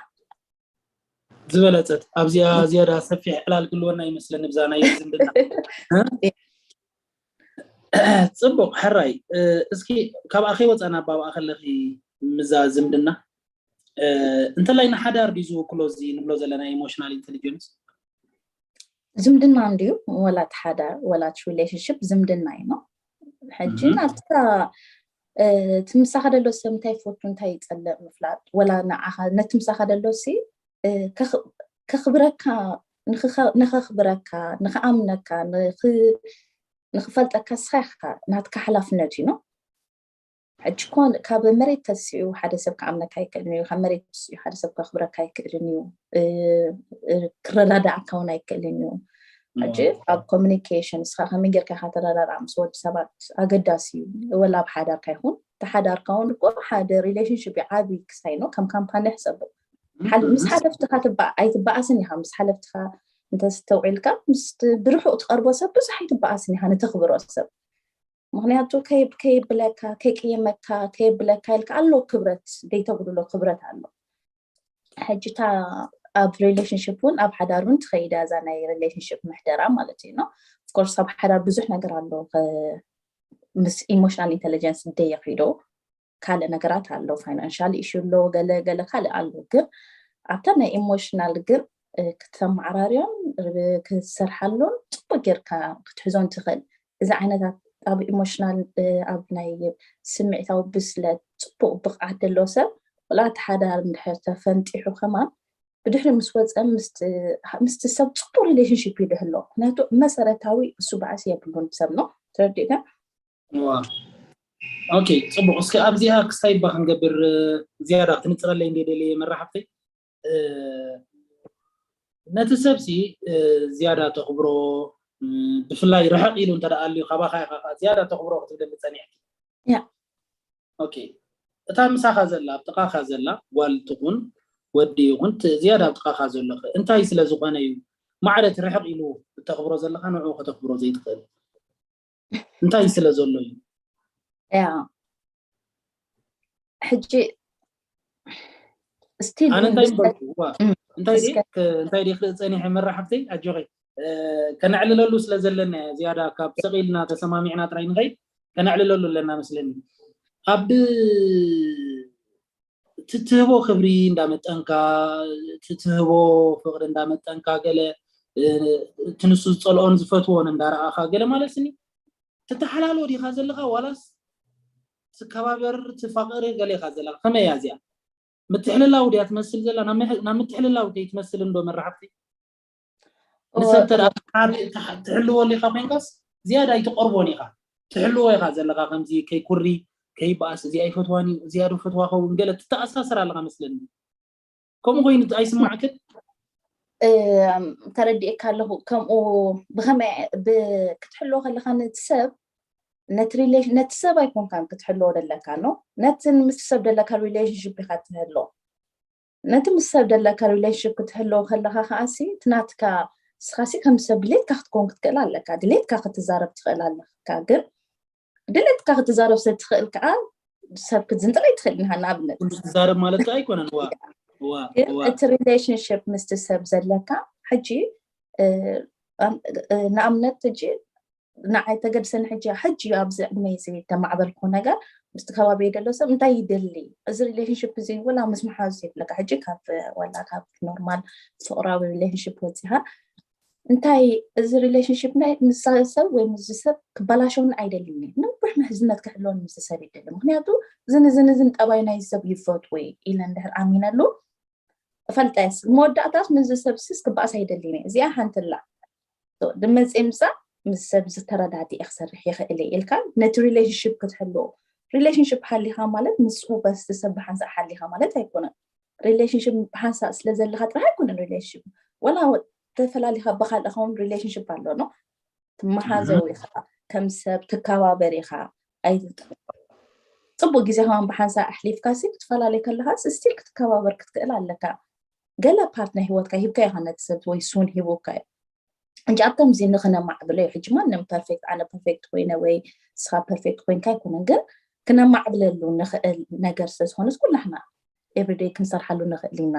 ዝበለፀት ኣብዚኣ ዝያዳ ሰፊሕ ዕላል ክልወና ይመስለኒ ብዛ ናይ ዝምድና ፅቡቅ ሕራይ እስኪ ካብኣ ከይወፃና ባብኣ ከለኪ ምዛ ዝምድና እንተላይ ንሓዳር ድዩ ዝውክሎ እዚ ንብሎ ዘለና ኢሞሽናል ኢንቴሊጀንስ ዝምድና እንድዩ ወላ ሓዳር ወላ ሪሌሽንሽፕ ዝምድና እዩ ነው ሕጂ ናትካ እቲ ምሳኻ ደሎ ሰብ እንታይ ይፈቱ እንታይ ይፀልእ ምፍላጥ ወላ ንዓኻ ነቲ ምሳኻ ደሎ ሲ ከኽብረካ ንኸኽብረካ ንኽኣምነካ ንኽፈልጠካ ስኻ ኢኻ ናትካ ሓላፍነት እዩ ነው ሕጂ ኮን ካብ መሬት ተስኡ ሓደ ሰብ ክኣምነካ ኣይክእልን እዩ ካብ መሬት ተስኡ ሓደ ሰብ ከኽብረካ ኣይክእልን እዩ ክረዳዳኣካ እውን ኣይክእልን እዩ ሕጂ ኣብ ኮሚኒኬሽን እስኻ ከመይ ጌርካ ኢኻ ተረዳዳ ምስ ወዲ ሰባት ኣገዳሲ እዩ ወላ ኣብ ሓዳርካ ይኹን ተሓዳርካ እውን እኮ ሓደ ሪሌሽንሽፕ ዓብዪ ክስታይ ነው ከም ካምፓኒ ሕሰቡ ምስ ሓለፍትኻ ኣይትበኣስን ኢኻ ምስ ሓለፍትኻ እንተስተውዒልካ ምስ ብርሑቕ ትቐርቦ ሰብ ብዙሕ ኣይትበኣስን ኢኻ ንተኽብሮ ሰብ ምክንያቱ ከይብለካ ከይቅየመካ ከይብለካ ኢልካ ኣሎ ክብረት ዘይተጉድሎ ክብረት ኣሎ ሕጂታ ኣብ ሪሌሽንሽፕ እውን ኣብ ሓዳር እውን ትኸይዳ እዛ ናይ ሪሌሽንሽፕ ምሕደራ ማለት እዩ ነው ኦፍኮርስ ኣብ ሓዳር ብዙሕ ነገር ኣሎ ምስ ኢሞሽናል ኢንቴሊጀንስ ደየኺዶ ካልእ ነገራት ኣሎ ፋይናንሻል ኢሹ ኣሎ ገለ ገለ ካልእ ኣሎ ግን ኣብታ ናይ ኢሞሽናል ግን ክተመዓራርዮን ክትሰርሓሉን ፅቡቅ ጌርካ ክትሕዞን ትኽእል እዚ ዓይነታት ኣብ ኢሞሽናል ኣብ ናይ ስምዒታዊ ብስለት ፅቡቅ ብቕዓት ዘለዎ ሰብ ወላ እቲ ሓዳር እንድሕር ተፈንጢሑ ከማን ብድሕሪ ምስ ወፀ ምስቲ ሰብ ፅቡቅ ሪሌሽንሽፕ እዩ ድህሎ ምክንያቱ መሰረታዊ እሱ በኣስ የብሉን ሰብ ነው ተረዲእካ ኦኬ ፅቡቅ እስኪ ኣብዚኣ ክስታይ ባ ክንገብር ዝያዳ ክትንፅረለይ እንደ ደለየ መራሕብተይ ነቲ ሰብሲ ዝያዳ ተኽብሮ ብፍላይ ርሕቕ ኢሉ እንተ ኣልዩ ካባኻ ኢኻ ዝያዳ ተኽብሮ ክትብለኒ ጸኒሕኪ ኦኬ እታ ምሳኻ ዘላ ኣብ ጥቓኻ ዘላ ጓል ትኹን ወዲ ይኹን ዝያዳ ኣብ ጥቓኻ ዘሎ እንታይ ስለ ዝኾነ እዩ ማዕረ እቲ ርሕቕ ኢሉ እተኽብሮ ዘለኻ ንዕኡ ከተኽብሮ ዘይትኽእል እንታይ ስለ ዘሎ እዩ ያ ሕጂ ስቲል ኣነ እንታይ ምበልኩ እንታይ እንታይ ክርኢ ፀኒሐ መራሕብተይ ኣጆኸይ ከነዕልለሉ ስለ ዘለና ዝያዳ ካብ ሰቒልና ተሰማሚዕና ጥራይ ንኸይድ ከነዕልለሉ ኣለና መስለኒ ኣብ ትትህቦ ክብሪ እንዳመጠንካ ትትህቦ ፍቅሪ እንዳመጠንካ ገለ እቲ ንሱ ዝፀልኦን ዝፈትዎን እንዳረኣኻ ገለ ማለት ስኒ ትተሓላሎ ዲኻ ዘለኻ ዋላስ ትከባበር ትፋቅር ገለ ኢኻ ዘለኻ ከመይ እያ እዚኣ ምትሕልላው ድያ ትመስል ዘላ ናብ ምትሕልላው ከይትመስል እንዶ መራሕብቲ ንሰብ ተዳ ትሕልወሉ ኢኻ ኮይንካስ ዝያዳ ኣይትቀርቦን ኢኻ ትሕልዎ ኢኻ ዘለኻ ከምዚ ከይኩሪ ከይበኣስ እዚኣ ይፈትዋን እዩ እዚኣ ዶ ፈትዋ ኸውን ገለ ትተኣሳስር ኣለኻ መስለኒ ከምኡ ኮይኑ ኣይስማዕክን ተረዲእካ ኣለኹ ከምኡ ብከመይ ክትሕልዎ ከለኻ ነቲ ሰብ ነቲ ሰብ ኣይኮንካን ክትሕልዎ ደለካ ኖ ነቲ ምስ ሰብ ደለካ ሪሌሽንሽፕ ኢኻ ትህሎ ነቲ ምስ ሰብ ደለካ ሪሌሽንሽፕ ክትህልዎ ከለኻ ከዓሲ እቲ ናትካ ንስኻሲ ከም ሰብ ድሌትካ ክትከውን ክትክእል ኣለካ ድሌትካ ክትዛረብ ትኽእል ኣለካ ግን ድሌትካ ክትዛረብ ስለ ትኽእል ከዓ ሰብ ክትዝንጥል ኣይትኽእል ኢኻ ንኣብነት ትዛረብ ማለት ከዓ ኣይኮነን ዋ ግን እቲ ሪሌሽንሽፕ ምስቲ ሰብ ዘለካ ሕጂ ንኣብነት ሕጂ ንዓይ ተገድሰኒ ሕጂ ሕጂ ኣብዚ ዕድመ እዚ ተማዕበልኩ ነገር ምስቲ ከባቢ ደሎ ሰብ እንታይ ይደሊ እዚ ሪሌሽንሽፕ እዚ ወላ ምስ መሓዙ ይብለካ ሕጂ ካብ ወላ ካብ ኖርማል ፍቅራዊ ሪሌሽንሽፕ ወፂኻ እንታይ እዚ ሪሌሽንሽፕ ናይ ምስ ሰብ ወይ ምስ ሰብ ክበላሸውን ኣይደልን ብዙሕ ምሕዝነት ክሕልወን ምስ ሰብ ይደሊ። ምክንያቱ ዝን ዝን ዝን ጠባይ ናይ ሰብ ይፈትዎ ኢለ እንድሕር ኣሚነሉ እፈልጠስ መወዳእታስ ምስ ሰብ ስስ ክበኣስ ኣይደልን እየ። እዚኣ ሓንትላ ድመፅ ምፃ ምስ ሰብ ዝተረዳድኤ ክሰርሕ ይኽእል እየ ኢልካ ነቲ relationship ክትሕልዎ። Relationship ሓሊኻ ማለት ምስኡ በስቲ ሰብ ብሓንሳእ ሓሊኻ ማለት ኣይኮነን። Relationship ብሓንሳእ ስለ ዘለካ ጥራሕ ኣይኮነን relationship። ወላ ተፈላሊኻ ብካልእ ኸውን relationship ኣሎ ነው። ትመሓዘው ኢኻ፣ ከም ሰብ ትከባበር ኢኻ። ኣይ ፅቡቅ ግዜ ከማን ብሓንሳእ ኣሕሊፍካ ሲ ክትፈላለይ ከለካ ስቲል ክትከባበር ክትክእል ኣለካ። ገለ ፓርት ናይ ህይወትካ ሂብካ ኢኻ ነቲ ሰብ ወይ ሱን ሂቡካ እዩ። እንጂ ኣብ ከምዚ ንክነማዕብሎ እዩ። ሕጂ ማንም ፐርፌክት ኣነ ፐርፌክት ኮይነ ወይ ንስኻ ፐርፌክት ኮይንካ ኣይኮነን፣ ግን ክነማዕብለሉ ንኽእል ነገር ስለዝኾነስ ኩላሕና ኤቭሪደይ ክንሰርሓሉ ንኽእል ኢና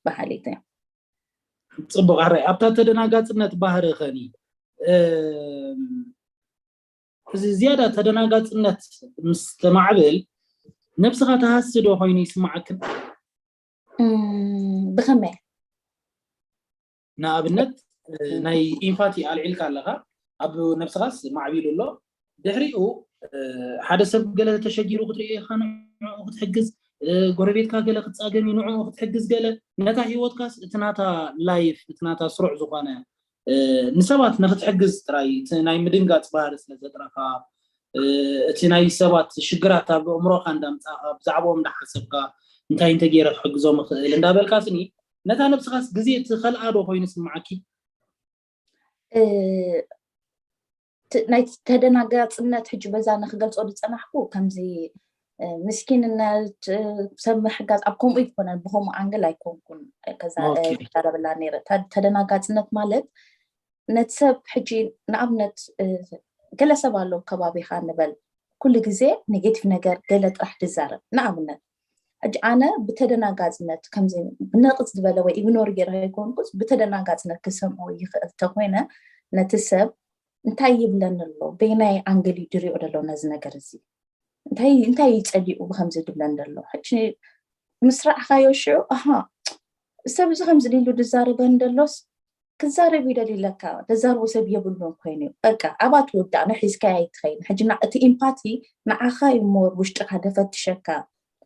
በሃሊት እየ። ፅቡቅ ኣረ ኣብታ ተደናጋፅነት ባህሪ ኸኒ እዚ ዝያዳ ተደናጋፅነት ምስ ተማዕብል ነብስኻ ተሃስዶ ኮይኑ ይስማዓክን? ብኸመይ? ንኣብነት ናይ ኢምፓቲ ኣልዒልካ ኣለካ ኣብ ነብስኻስ ማዕቢሉ ኣሎ። ድሕሪኡ ሓደ ሰብ ገለ ተሸጊሩ ክትርኢ ኢኻ ንዕኡ ክትሕግዝ፣ ጎረቤትካ ገለ ክትፃገም እዩ ንዕኡ ክትሕግዝ ገለ ነታ ሂወትካስ እቲ ናታ ላይፍ እቲ ናታ ስሩዕ ዝኾነ ንሰባት ንክትሕግዝ ጥራይ ናይ ምድንጋፅ ባህሪ ስለ ዘጥረኻ እቲ ናይ ሰባት ሽግራት ኣብ ኣእምሮካ እንዳምፃእካ ብዛዕባኦም እንዳሓሰብካ እንታይ እንተገይረ ክሕግዞም እኽእል እንዳበልካ ስኒ ነታ ነብስኻስ ግዜ ትኸልኣ ዶ ኮይኑ ስምዓኪ? ናይ ተደናጋፅነት ሕጂ በዛ ንክገልፆ ዝፀናሕኩ ከምዚ ምስኪንነት ሰብ ምሕጋዝ ኣብ ከምኡ ይኮነን ብከምኡ ኣንግል ኣይኮንኩን ከዛ ተዛረበላ ነረ። ተደናጋፅነት ማለት ነቲ ሰብ ሕጂ ንኣብነት ገለ ሰብ ኣሎ ከባቢካ ንበል ኩሉ ግዜ ኔጌቲቭ ነገር ገለ ጥራሕ ዝዛረብ ንኣብነት ሕጂ ኣነ ብተደናጋፅነት ከምዚ ብነቕፅ ዝበለ ወይ ኢግኖር ገይረ ከይኮንኩስ ብተደናጋፅነት ክሰምዖ ይኽእል ተኮይነ ነቲ ሰብ እንታይ ይብለኒ ኣሎ በይናይ ኣንግል እዩ ድሪኦ ዘሎ ነዚ ነገር እዚ እንታይ እንታይ ይፀሊኡ ብከምዚ ድብለኒ ዘሎ ሕጂ ምስ ረኣኻዮ ሽዑ ኣሃ ሰብ እዚ ከምዚ ኢሉ ድዛረበኒ ደሎስ ክዛረብ ይደሊ ለካ ተዛርቦ ሰብ የብሉን ኮይኑ እዩ በቃ ኣብኣ ትውዳእ ነው ሒዝካያ ኣይትኸይን ሕጂ እቲ ኢምፓቲ ንዓኻ እዩ ሞር ውሽጥኻ ደፈትሸካ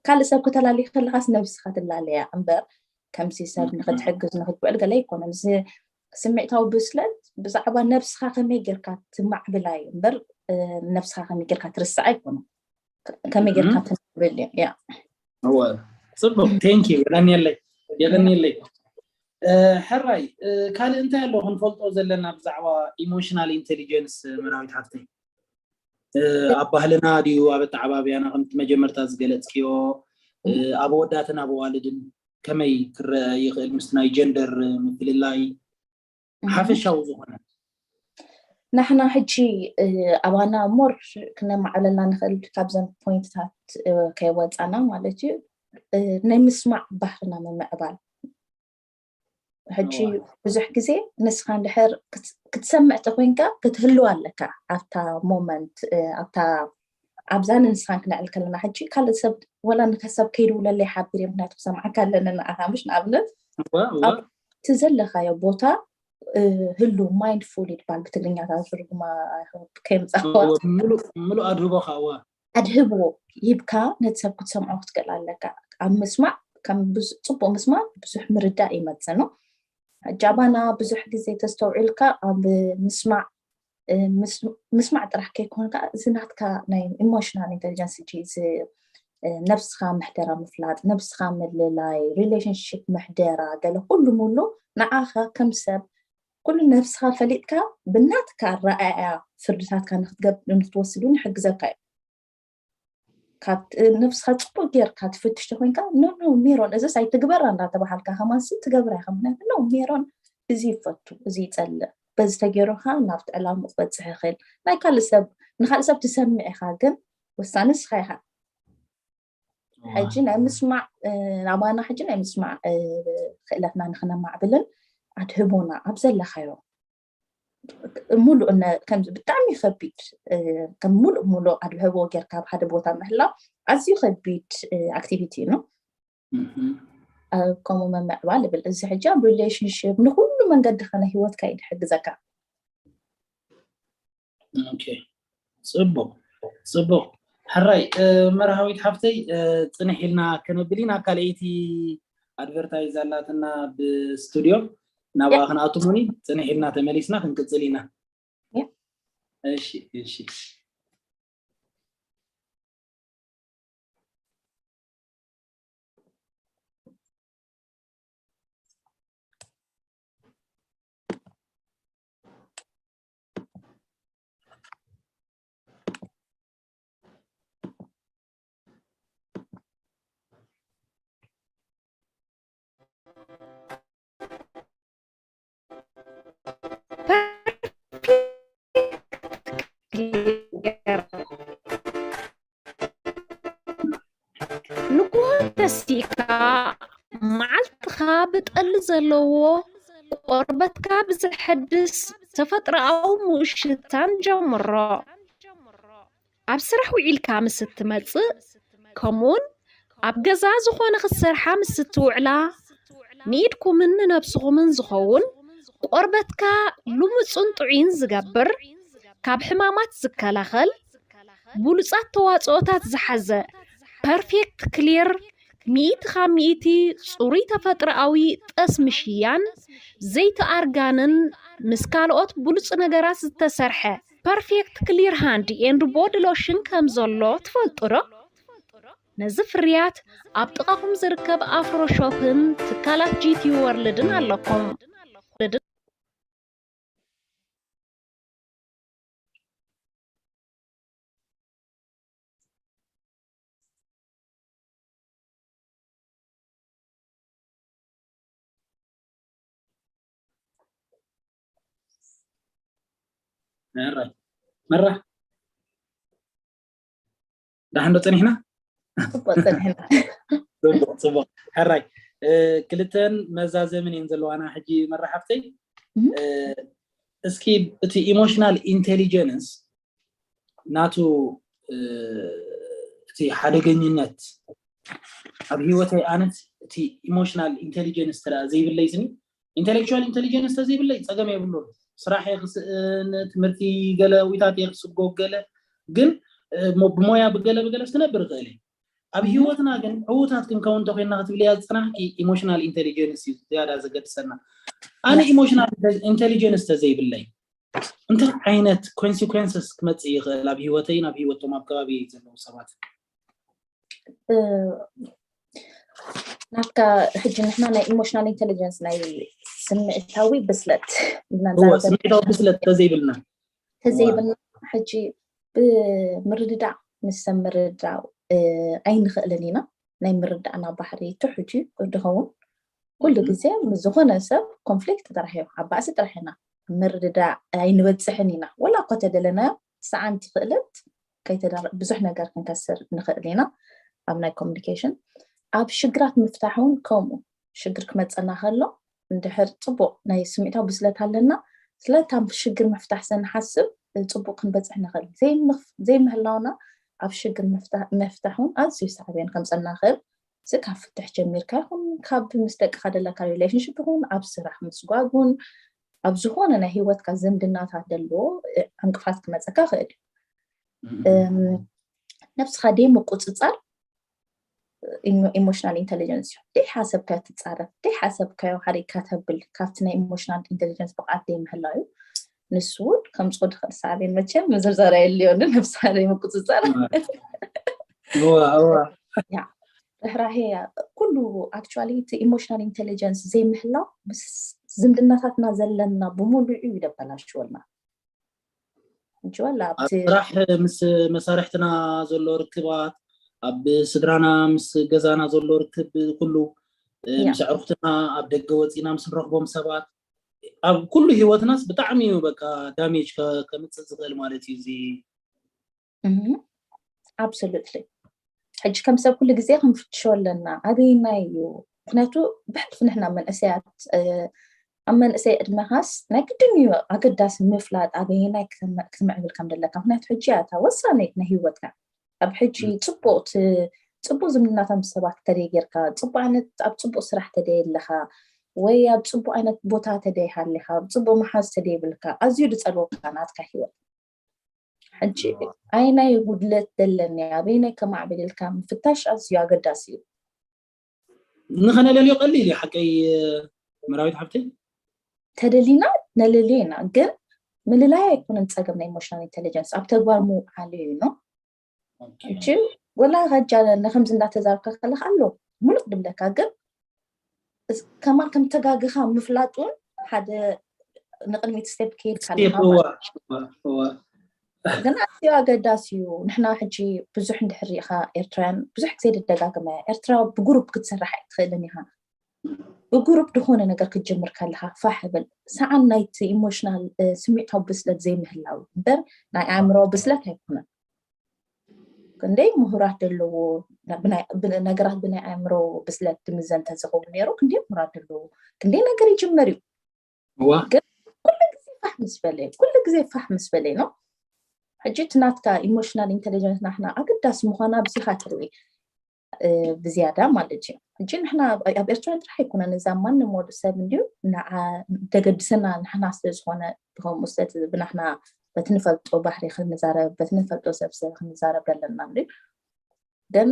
ካልእ ሰብ ክተላሊ ከለኻስ ነብስኻ ትላለያ እምበር ከምዚ ሰብ ንክትሕግዝ ንክትውዕል ገለ ኣይኮነን እዚ ስምዒታዊ ብስለት ብዛዕባ ነብስኻ ከመይ ጌርካ ትማዕብላ እዩ እምበር ነብስኻ ከመይ ጌርካ ትርስዓ ኣይኮነን ከመይ ጌርካ ትነብርል እዩ ያ እወ ፅቡቅ ቴንክ ዩ የቀንየለይ የቀንየለይ ሕራይ ካልእ እንታይ ኣሎ ክንፈልጦ ዘለና ብዛዕባ ኢሞሽናል ኢንቴሊጀንስ መራዊት ሓፍተይ ኣብ ባህልና ድዩ ኣብ ኣተዓባብያና ከምቲ መጀመርታ ዝገለፅክዮ ኣብ ኣወዳትን ኣብ ኣዋልድን ከመይ ክረአ ይኽእል ምስቲ ናይ ጀንደር ምፍልላይ ሓፈሻዊ ዝኾነ ንሕና ሕጂ ኣባና ሞር ክነማዕብለልና ንኽእል ካብዘን ፖይንትታት ከይወፃና ማለት እዩ ናይ ምስማዕ ባህርና ምምዕባል ሕጂ ብዙሕ ግዜ ንስኻ እንድሕር ክትሰምዕ ተኮይንካ ክትህልው ኣለካ ኣብታ ሞመንት ኣብታ ኣብዛ ንንስኻን ክነዕል ከለና ሕጂ ካልእ ሰብ ወላ ንከሰብ ከይድውለለይ ሓቢር ምክንያቱ ክሰምዓካ ኣለኒ ንኣኻ ምሽ ንኣብነት እቲ ዘለካዮ ቦታ ህሉ ማይንድፉል ይድባል ብትግርኛ ትርጉማ ከይምፃዋ ምሉእ ኣድህቦ ካዋ ኣድህቦ ሂብካ ነቲ ሰብ ክትሰምዖ ክትክእል ኣለካ ኣብ ምስማዕ ከም ጽቡቅ ምስማዕ ብዙሕ ምርዳእ ይመፅእ ነው ሕጂ ኣባና ብዙሕ ግዜ ተስተውዒልካ ኣብ ምስማዕ ምስማዕ ጥራሕ ከይኮንካ እዚ ናትካ ናይ ኢሞሽናል ኢንቴሊጀንስ ጂ እዚ ነብስኻ ምሕደራ ምፍላጥ ነብስኻ ምልላይ ሪሌሽንሽፕ ምሕደራ ገለ ኩሉ ሙሉ ንዓኻ ከም ሰብ ኩሉ ነብስኻ ፈሊጥካ ብናትካ ኣረኣእያ ፍርድታትካ ንክትወስዱ ንሕግዘካ እዩ ካብ ነብስኻ ፅቡቅ ጌርካ ትፍትሽ ተኮይንካ ኖ ኖ ሜሮን እዚስ ኣይትግበራ እንዳተባሃልካ ከማንሲ ትገብራ ኢኻ ምክንያቱ ኖ ሜሮን እዚ ይፈቱ እዚ ይፀልእ በዚ ተገይሩካ ናብቲ ዕላሙ ክበፅሕ ይኽእል ናይ ካልእ ሰብ ንካልእ ሰብ ትሰምዕ ኢኻ ግን ውሳነ ንስኻ ኢኻ ሕጂ ናይ ምስማዕ ናባና ሕጂ ናይ ምስማዕ ክእለትና ንክነማዕብልን ኣድህቦና ኣብ ዘለካዮ ሙሉእ ከምዚ ብጣዕሚ ከቢድ ከም ሙሉእ ሙሉእ ኣድህቦ ጌርካ ኣብ ሓደ ቦታ ምህላው ኣዝዩ ከቢድ ኣክቲቪቲ እዩ ከምኡ ምምዕባል ይብል እዚ ሕጂ ኣብ ሪሌሽንሽፕ ንኩሉ መንገዲ ከነ ህይወትካ እዩ ድሕግዘካ ፅቡቅ ጽቡቕ። ሕራይ፣ እ፣ መርሃዊት ሓፍተይ፣ እ፣ ጽንሕ ኢልና ከነብል ኢና። ካልኣይቲ ኣድቨርታይዝ ኣላትና ብስቱድዮ፣ ናብኣ ክንኣቱ ሙኒ፣ ጽንሕ ኢልና ተመሊስና ክንቅጽል ኢና። እሺ፣ እሺ። ንግሆ ተሲእካ መዓልትኻ ብጠሊ ዘለዎ ቆርበትካ ብዘሐድስ ተፈጥሮኣዊ ምውሽታን ጀምሮ። ኣብ ስራሕ ውዒልካ ምስ እትመጽእ፣ ከምኡውን ኣብ ገዛ ዝኾነ ክትሰርሓ ምስ እትውዕላ፣ ንኢድኩምን ንነብስኹምን ዝኸውን ቆርበትካ ልሙጽን ጥዑይን ዝገብር፣ ካብ ሕማማት ዝከላኸል፣ ብሉጻት ተዋጽኦታት ዝሓዘ ፐርፌክት ክሊር ሚእቲ ካብ ሚእቲ ጽሩይ ተፈጥሮኣዊ ጠስሚ ሽያን ዘይቲ ኣርጋንን ምስ ካልኦት ብሉጽ ነገራት ዝተሰርሐ ፐርፌክት ክሊር ሃንድ ኤንድ ቦዲ ሎሽን ከም ዘሎ ትፈልጡ ዶ? ነዚ ፍርያት ኣብ ጥቓኹም ዝርከብ ኣፍሮ ሾፕን ትካላት ጂ ቲ ወርልድን ኣለኩም። መራ መራ ዳሕንዶ ጸኒሕና? ጽቡቅ ጸኒሕና። ጽቡቅ ጽቡቅ። ሕራይ፣ እ፣ ክልተን መዛዘምን እየን ዘለዋና ሕጂ መራ ሓፍተይ። እ፣ እስኪ እቲ ኢሞሽናል ኢንቴሊጀንስ ናቱ፣ እ፣ እቲ ሓደገኝነት ኣብ ህይወተይ ኣነት እቲ ኢሞሽናል ኢንቴሊጀንስ ተራ ዘይብለይ ስኒ ኢንቴሌክቹዋል ኢንቴሊጀንስ ተዘይብለይ ጸገም የብሉን። ስራሕ እየ ክስእን፣ ትምህርቲ ገለ ዊታት እየ ክስጎግ ገለ፣ ግን፣ እ፣ ሞ-፣ ብሞያ ብገለ ብገለ ክነብር እኽእል እየ። ኣብ ህይወትና ግን ዕዉታት ክንከውን እንተኮይንና ክትብልያ ዝጸናሕኪ ኢሞሽናል ኢንቴሊጀንስ እዩ ዝያዳ ዘገድሰና። ኣነ ኢሞሽናል ኢንቴሊጀንስ ተዘይብለይ እንታይ ዓይነት ኮንሲኩዌንስስ ክመጽእ ይኽእል ኣብ ህይወተይን ኣብ ህይወቶም ኣብ ከባቢ ዘለዉ ሰባት? እ፣ ናትካ ሕጂ ንሕና ናይ ኢሞሽናል ኢንቴሊጀንስ ናይ ስምዒታዊ ብስለት ኢልና እወ፣ ንዛረብ ስምዒታዊ ብስለት ተዘይብልና ተዘይብልና ሕጂ ብምርድዳእ ምስ ሰብ ምርድዳእ፣ እ፣ ኣይንኽእልን ኢና። ናይ ምርዳእና ባህሪ ትሑት እዩ ድኸውን። ኩሉ ግዜ ምስ ዝኾነ ሰብ ኮንፍሊክት ጥራሕ እዩ፣ ኣብ ባእሲ ጥራሕ ኢና። ምርድዳእ ኣይንበጽሕን ኢና። ወላ እኮ ተደለናዮ ሰዓንቲ ክእለት ከይተደረ-፣ ብዙሕ ነገር ክንከስር ንኽእል ኢና ኣብ ናይ ኮሚኒኬሽን። ኣብ ሽግራት ምፍታሕ እውን ከምኡ። ሽግር ክመጸና ከሎ እንድሕር ጽቡቅ ናይ ስምዒታዊ ብስለት ኣለና፣ ስለታ ሽግር ምፍታሕ ስንሓስብ ጽቡቅ ክንበጽሕ ንኽእል። ዘይምፍ-፣ ዘይምህላውና ኣብ ሽግር ምፍታ-፣ ምፍታሕ እውን ኣዝዩ ሳዕቤን ከምጸና ይኽእል። እዚ ካብ ፍትሕ ጀሚርካ ይኹን ካብ ምስ ደቅኻ ዘለካ ሪሌሽንሽፕ ይኹን ኣብ ስራሕ ምስጓግ እውን ኣብ ዝኾነ ናይ ህይወትካ ዝምድናታት ዘለዎ ዕንቅፋት ክመጸካ ይኽእል እዩ። እም፣ ነብስኻ ደይ ምቁጽጻር ኢሞ-፣ ኢሞሽናል ኢንቴሊጀንስ እዩ። ደይ ሓሰብካዮ ትጻረፍ፣ ደይ ሓሰብካዮ ሓሪቅካ ተብል ካብቲ ናይ ኢሞሽናል ኢንቴሊጀንስ ብቕዓት ደይ ምህላው እዩ። ንሱ እውን ከምጽኦ ድኽእል ሳዕቤን መቸም ምዝርዛር ኣየድልዮን፣ ነብስኻ ደይ ምቁጽጻር። እዋ፣ እዋ። ያ፣ ርህራሄ ኩሉ ኣክቹዋሊ እቲ ኢሞሽናል ኢንቴሊጀንስ ዘይምህላው ምስ ዝምድናታትና ዘለና ብምሉኡ እዩ ደበላሽወልና። እንጂ ወላ ኣብ ኣብቲ ስራሕ ምስ መሳርሕትና ዘሎ ርክባት፣ ኣብ ስድራና ምስ ገዛና ዘሎ ርክብ ኩሉ፣ እ፣ ያ። ምስ ኣዕሩኽትና ኣብ ደገ ወፂና ምስ ንረኽቦም ሰባት ኣብ ኩሉ ህይወትናስ ብጣዕሚ እዩ በቃ ዳሜጅ ከ-፣ ከምፅእ ዝኽእል ማለት እዩ እዚ። እም፣ ኣብሶሉትሊ። ሕጂ ከም ሰብ ኩሉ ግዜ ክንፍትሾ ኣለና። ኣበየናይ እዩ? ምኽንያቱ ብሕልፊ ንሕና መንእሰያት፣ እ፣ ኣብ መንእሰይ ዕድመኻስ ናይ ግድን እዩ ኣገዳሲ ምፍላጥ ኣበየናይ ክተም-፣ ክትምዕብል ከም ዘለካ። ምኽንያቱ ሕጂ እያ እታ ወሳነይት ናይ ህይወትካ። ኣብ ሕጂ እም። ጽቡቕ ት-፣ ጽቡቕ ዝምድናታት ምስ ሰባት ተደይ ጌርካ፣ ጽቡቕ ዓይነት፣ ኣብ ጽቡቕ ስራሕ ተደይ ኣለኻ፣ ወይ ኣብ ጽቡቕ ዓይነት ቦታ ተደይ ሃሊኻ፣ ኣብ ጽቡቕ መሓዝ ተደይ ብልካ፣ ኣዝዩ ዝጸልወካ ናትካ ህይወት። ሕጂ ኣይናይ ጉድለት ዘለኒ ኣበይናይ ከማዕብል ኢልካ ምፍታሽ ኣዝዩ ኣገዳሲ እዩ። ንኸነለልዮ ቀሊል እዩ ሓቀይ መራዊት ሓብተይ። ተደሊና ነለልዮ ኢና፣ ግን ምልላይ ኣይኮነን ጸገም ናይ ኢሞሽናል ኢንቴሊጀንስ ኣብ ተግባር ምውዓሉ እዩ ነው። ሕጂ ወላ ከጃ ንከምዚ እንዳተዛርካ ከለካ ኣሎ ሙሉቅ ድብለካ፣ ግን ከማን ከም ተጋግኻ ምፍላጥ እውን ሓደ ንቅድሚት ስቴፕ ከይድካ ግን ኣዝዩ ኣገዳሲ እዩ። ንሕና ሕጂ ብዙሕ እንድሕር ሪኢኻ ኤርትራውያን ብዙሕ ግዜ ድደጋግመ፣ ኤርትራ ብጉሩፕ ክትሰርሕ ኣይትኽእልን ኢኻ። ብጉሩፕ ዝኾነ ነገር ክትጅምር ከለኻ ፋሕ ብል ሰዓን ናይቲ ኢሞሽናል ስሚዕታዊ ብስለት ዘይምህላው እምበር ናይ ኣእምሮ ብስለት ኣይኮነን። ክንደይ ምሁራት ዘለዎ ነገራት ብናይ ኣእምሮ ብስለት ድምዘን ተዝኸውን ነይሩ ክንደይ ምሁራት ዘለዎ ክንደይ ነገር ይጅመር እዩ። ግን ኩሉ ግዜ ፋሕ ምስ በለ ኩሉ ግዜ ፋሕ ምስ በለ ነው። ሕጂ እቲ ናትካ ኢሞሽናል ኢንቴሊጀንስ ናሕና ኣገዳሲ ምዃና ብዚኻ ትርኢ ብዝያዳ ማለት እዩ። ሕጂ ንሕና ኣብ ኤርትራ ጥራሕ ኣይኮነን እዛ ማንም ወዲ ሰብ እንድዩ ደገድሰና ንሕና ስለ ዝኾነ ብከምኡ ስለ ብናሕና በቲ ንፈልጦ ባህሪ ክንዛረብ በቲ ንፈልጦ ሰብ ስለ ክንዛረብ ዘለና እንድዩ ግን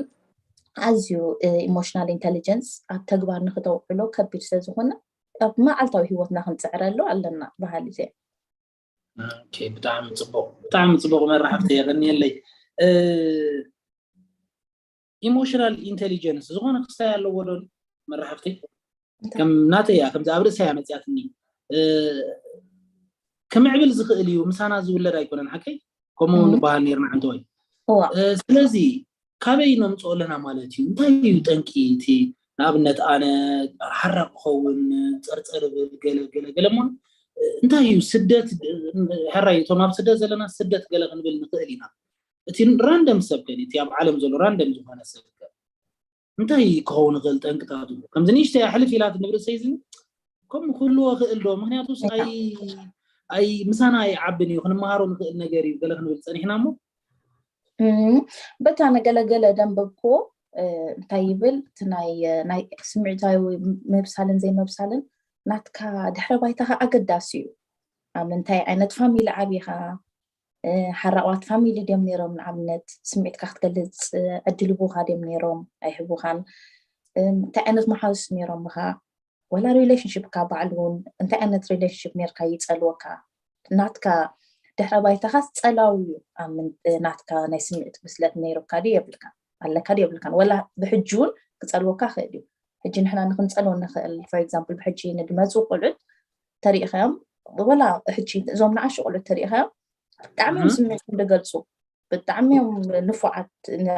ኣዝዩ ኢሞሽናል ኢንቴሊጀንስ ኣብ ተግባር ንክተውዕሎ ከቢድ ስለ ዝኾነ ኣብ መዓልታዊ ህይወትና ክንፅዕረሉ ኣለና በሃሊ እየ። ብጣዕሚ ፅቡቅ ብጣዕሚ ፅቡቅ መራሕብቲ የቀንየለይ። ኢሞሽናል ኢንቴሊጀንስ ዝኾነ ክስታይ ኣለዎ ዶ መራሕብቲ? ከም ናተይ እያ ከምዚ ኣብ ርእሰይ እያ መፅያትኒ። ክምዕብል ዝኽእል እዩ ምሳና ዝውለድ ኣይኮነን ሓቀይ? ከምኡ ንበሃል ነርና ሓንቲ ወይ ስለዚ ካበይ ነምፅኦ ኣለና ማለት እዩ? እንታይ እዩ ጠንቂ እቲ ንኣብነት ኣነ ሓራቕ ክኸውን ፀርፀር ብል ገለ ገለ ገለ እሞ እንታይ እዩ ስደት? ሕራይ እቶም ኣብ ስደት ዘለና ስደት ገለ ክንብል ንኽእል ኢና። እቲ ራንደም ሰብ ከ እቲ ኣብ ዓለም ዘሎ ራንደም ዝኾነ ሰብ ከ እንታይ ክኸውን ይኽእል ጠንቅታቱ? ከምዚ ንእሽተይ ኣሕልፍ ኢላት ንብርእሰይ ዝን ከም ክህልዎ ክእል ዶ? ምክንያቱስ ኣይ ኣይ ምሳና ኣይዓብን እዩ ክንመሃሮ ንኽእል ነገር እዩ ገለ ክንብል ፀኒሕና እሞ በታ ነገለገለ ደንበብክዎ እንታይ ይብል እቲ ናይ ናይ ስምዒታዊ ምብሳልን ዘይምብሳልን ናትካ ድሕረ ባይታኻ ኣገዳሲ እዩ። ኣብ ምንታይ ዓይነት ፋሚሊ ዓቢኻ ሓራቋት ፋሚሊ ድዮም ነይሮም ንኣብነት ስምዒትካ ክትገልፅ ዕድል ይቡካ ድዮም ነይሮም ኣይህቡካን እንታይ ዓይነት መሓዙስ ነይሮም ብካ ወላ ሪሌሽንሽፕካ ባዕሉ እውን እንታይ ዓይነት ሪሌሽንሽፕ ነርካ ይፀልወካ ናትካ ድሕረ ባይታካስ ፀላዊ እዩ ናትካ ናይ ስምዒት ብስለት ነይሩካ ድዩ የብልካ ኣለካ ድዩ የብልካን ወላ ብሕጂ እውን ክፀልወካ ክእል እዩ ሕጂ ንሕና ንክንፀልዎ ንክእል for example ብሕጂ ንድመፁ ቆልዑት ተሪኢካዮም ወላ ሕጂ እዞም ንኣሹ ቆልዑት ተሪኢካዮም ብጣዕሚ እዮም ስምዒቶም ዝገልፁ ብጣዕሚ እዮም ንፉዓት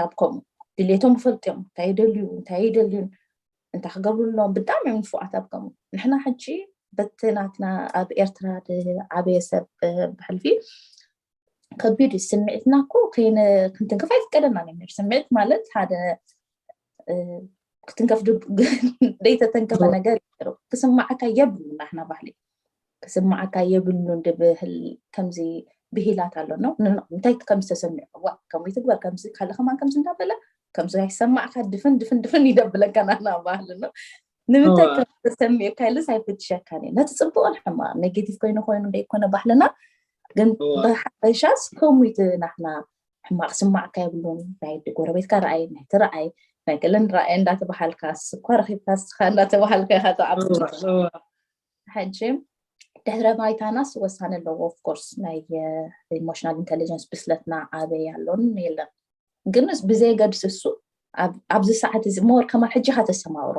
ኣብ ከምኡ ድሌቶም ይፈልጡ እዮም እንታይ ይደልዩ እንታይ ይደልዩን እንታይ ክገብሩሎም ብጣዕሚ እዮም ንፉዓት ኣብ ከምኡ ንሕና ሕጂ በቲ ናትና ኣብ ኤርትራ ዓበየ ሰብ ብሕልፊ ከቢድ እዩ ስምዒትና እኮ ክንትንከፍ ኣይፍቀደና ነሚር ስምዒት ማለት ሓደ ክትንከፍ ዘይተተንከፈ ነገር ክስማዓካ የብሉ ናሕና ባህሊ ክስማዓካ የብሉን ድብህል ከምዚ ብሂላት ኣሎ ነው እንታይ ከም ዝተሰሚዑ ዋ ከምኡ ትግበር ከምዚ ካልእ ከማን ከምዚ እንዳበለ ከምዚ ኣይሰማዕካ ድፍን ድፍን ድፍን ይደብለካ ናና ባህል ነው ንምንታይ ከም ዝተሰሚዑካ ኢልስ ኣይፍትሸካን እዩ ነቲ ፅቡቅን ሕማቅ ኔጌቲቭ ኮይኑ ኮይኑ እንደይኮነ ባህልና ግን ብሓፈሻስ ከምኡ ናሕና ሕማቅ ስማዕካ የብሉን ናይ ጎረቤትካ ረኣይ ናይ ትረኣይ ናይ ገለን ረኣይ እንዳተባሃልካ ስኳ ረኪብካ ስኻ እንዳተባሃልካ ኢካ ተዓብ ሕጂ ድሕረ ባይታናስ ወሳኒ ኣለዎ ኦፍኮርስ ናይ ኢሞሽናል ኢንቴሊጀንስ ብስለትና ኣበይ ኣሎን የለን ግን ብዘየገድስ እሱ ኣብዚ ሰዓት እዚ ሞር ከማን ሕጂ ኢካ ተስተማቅሮ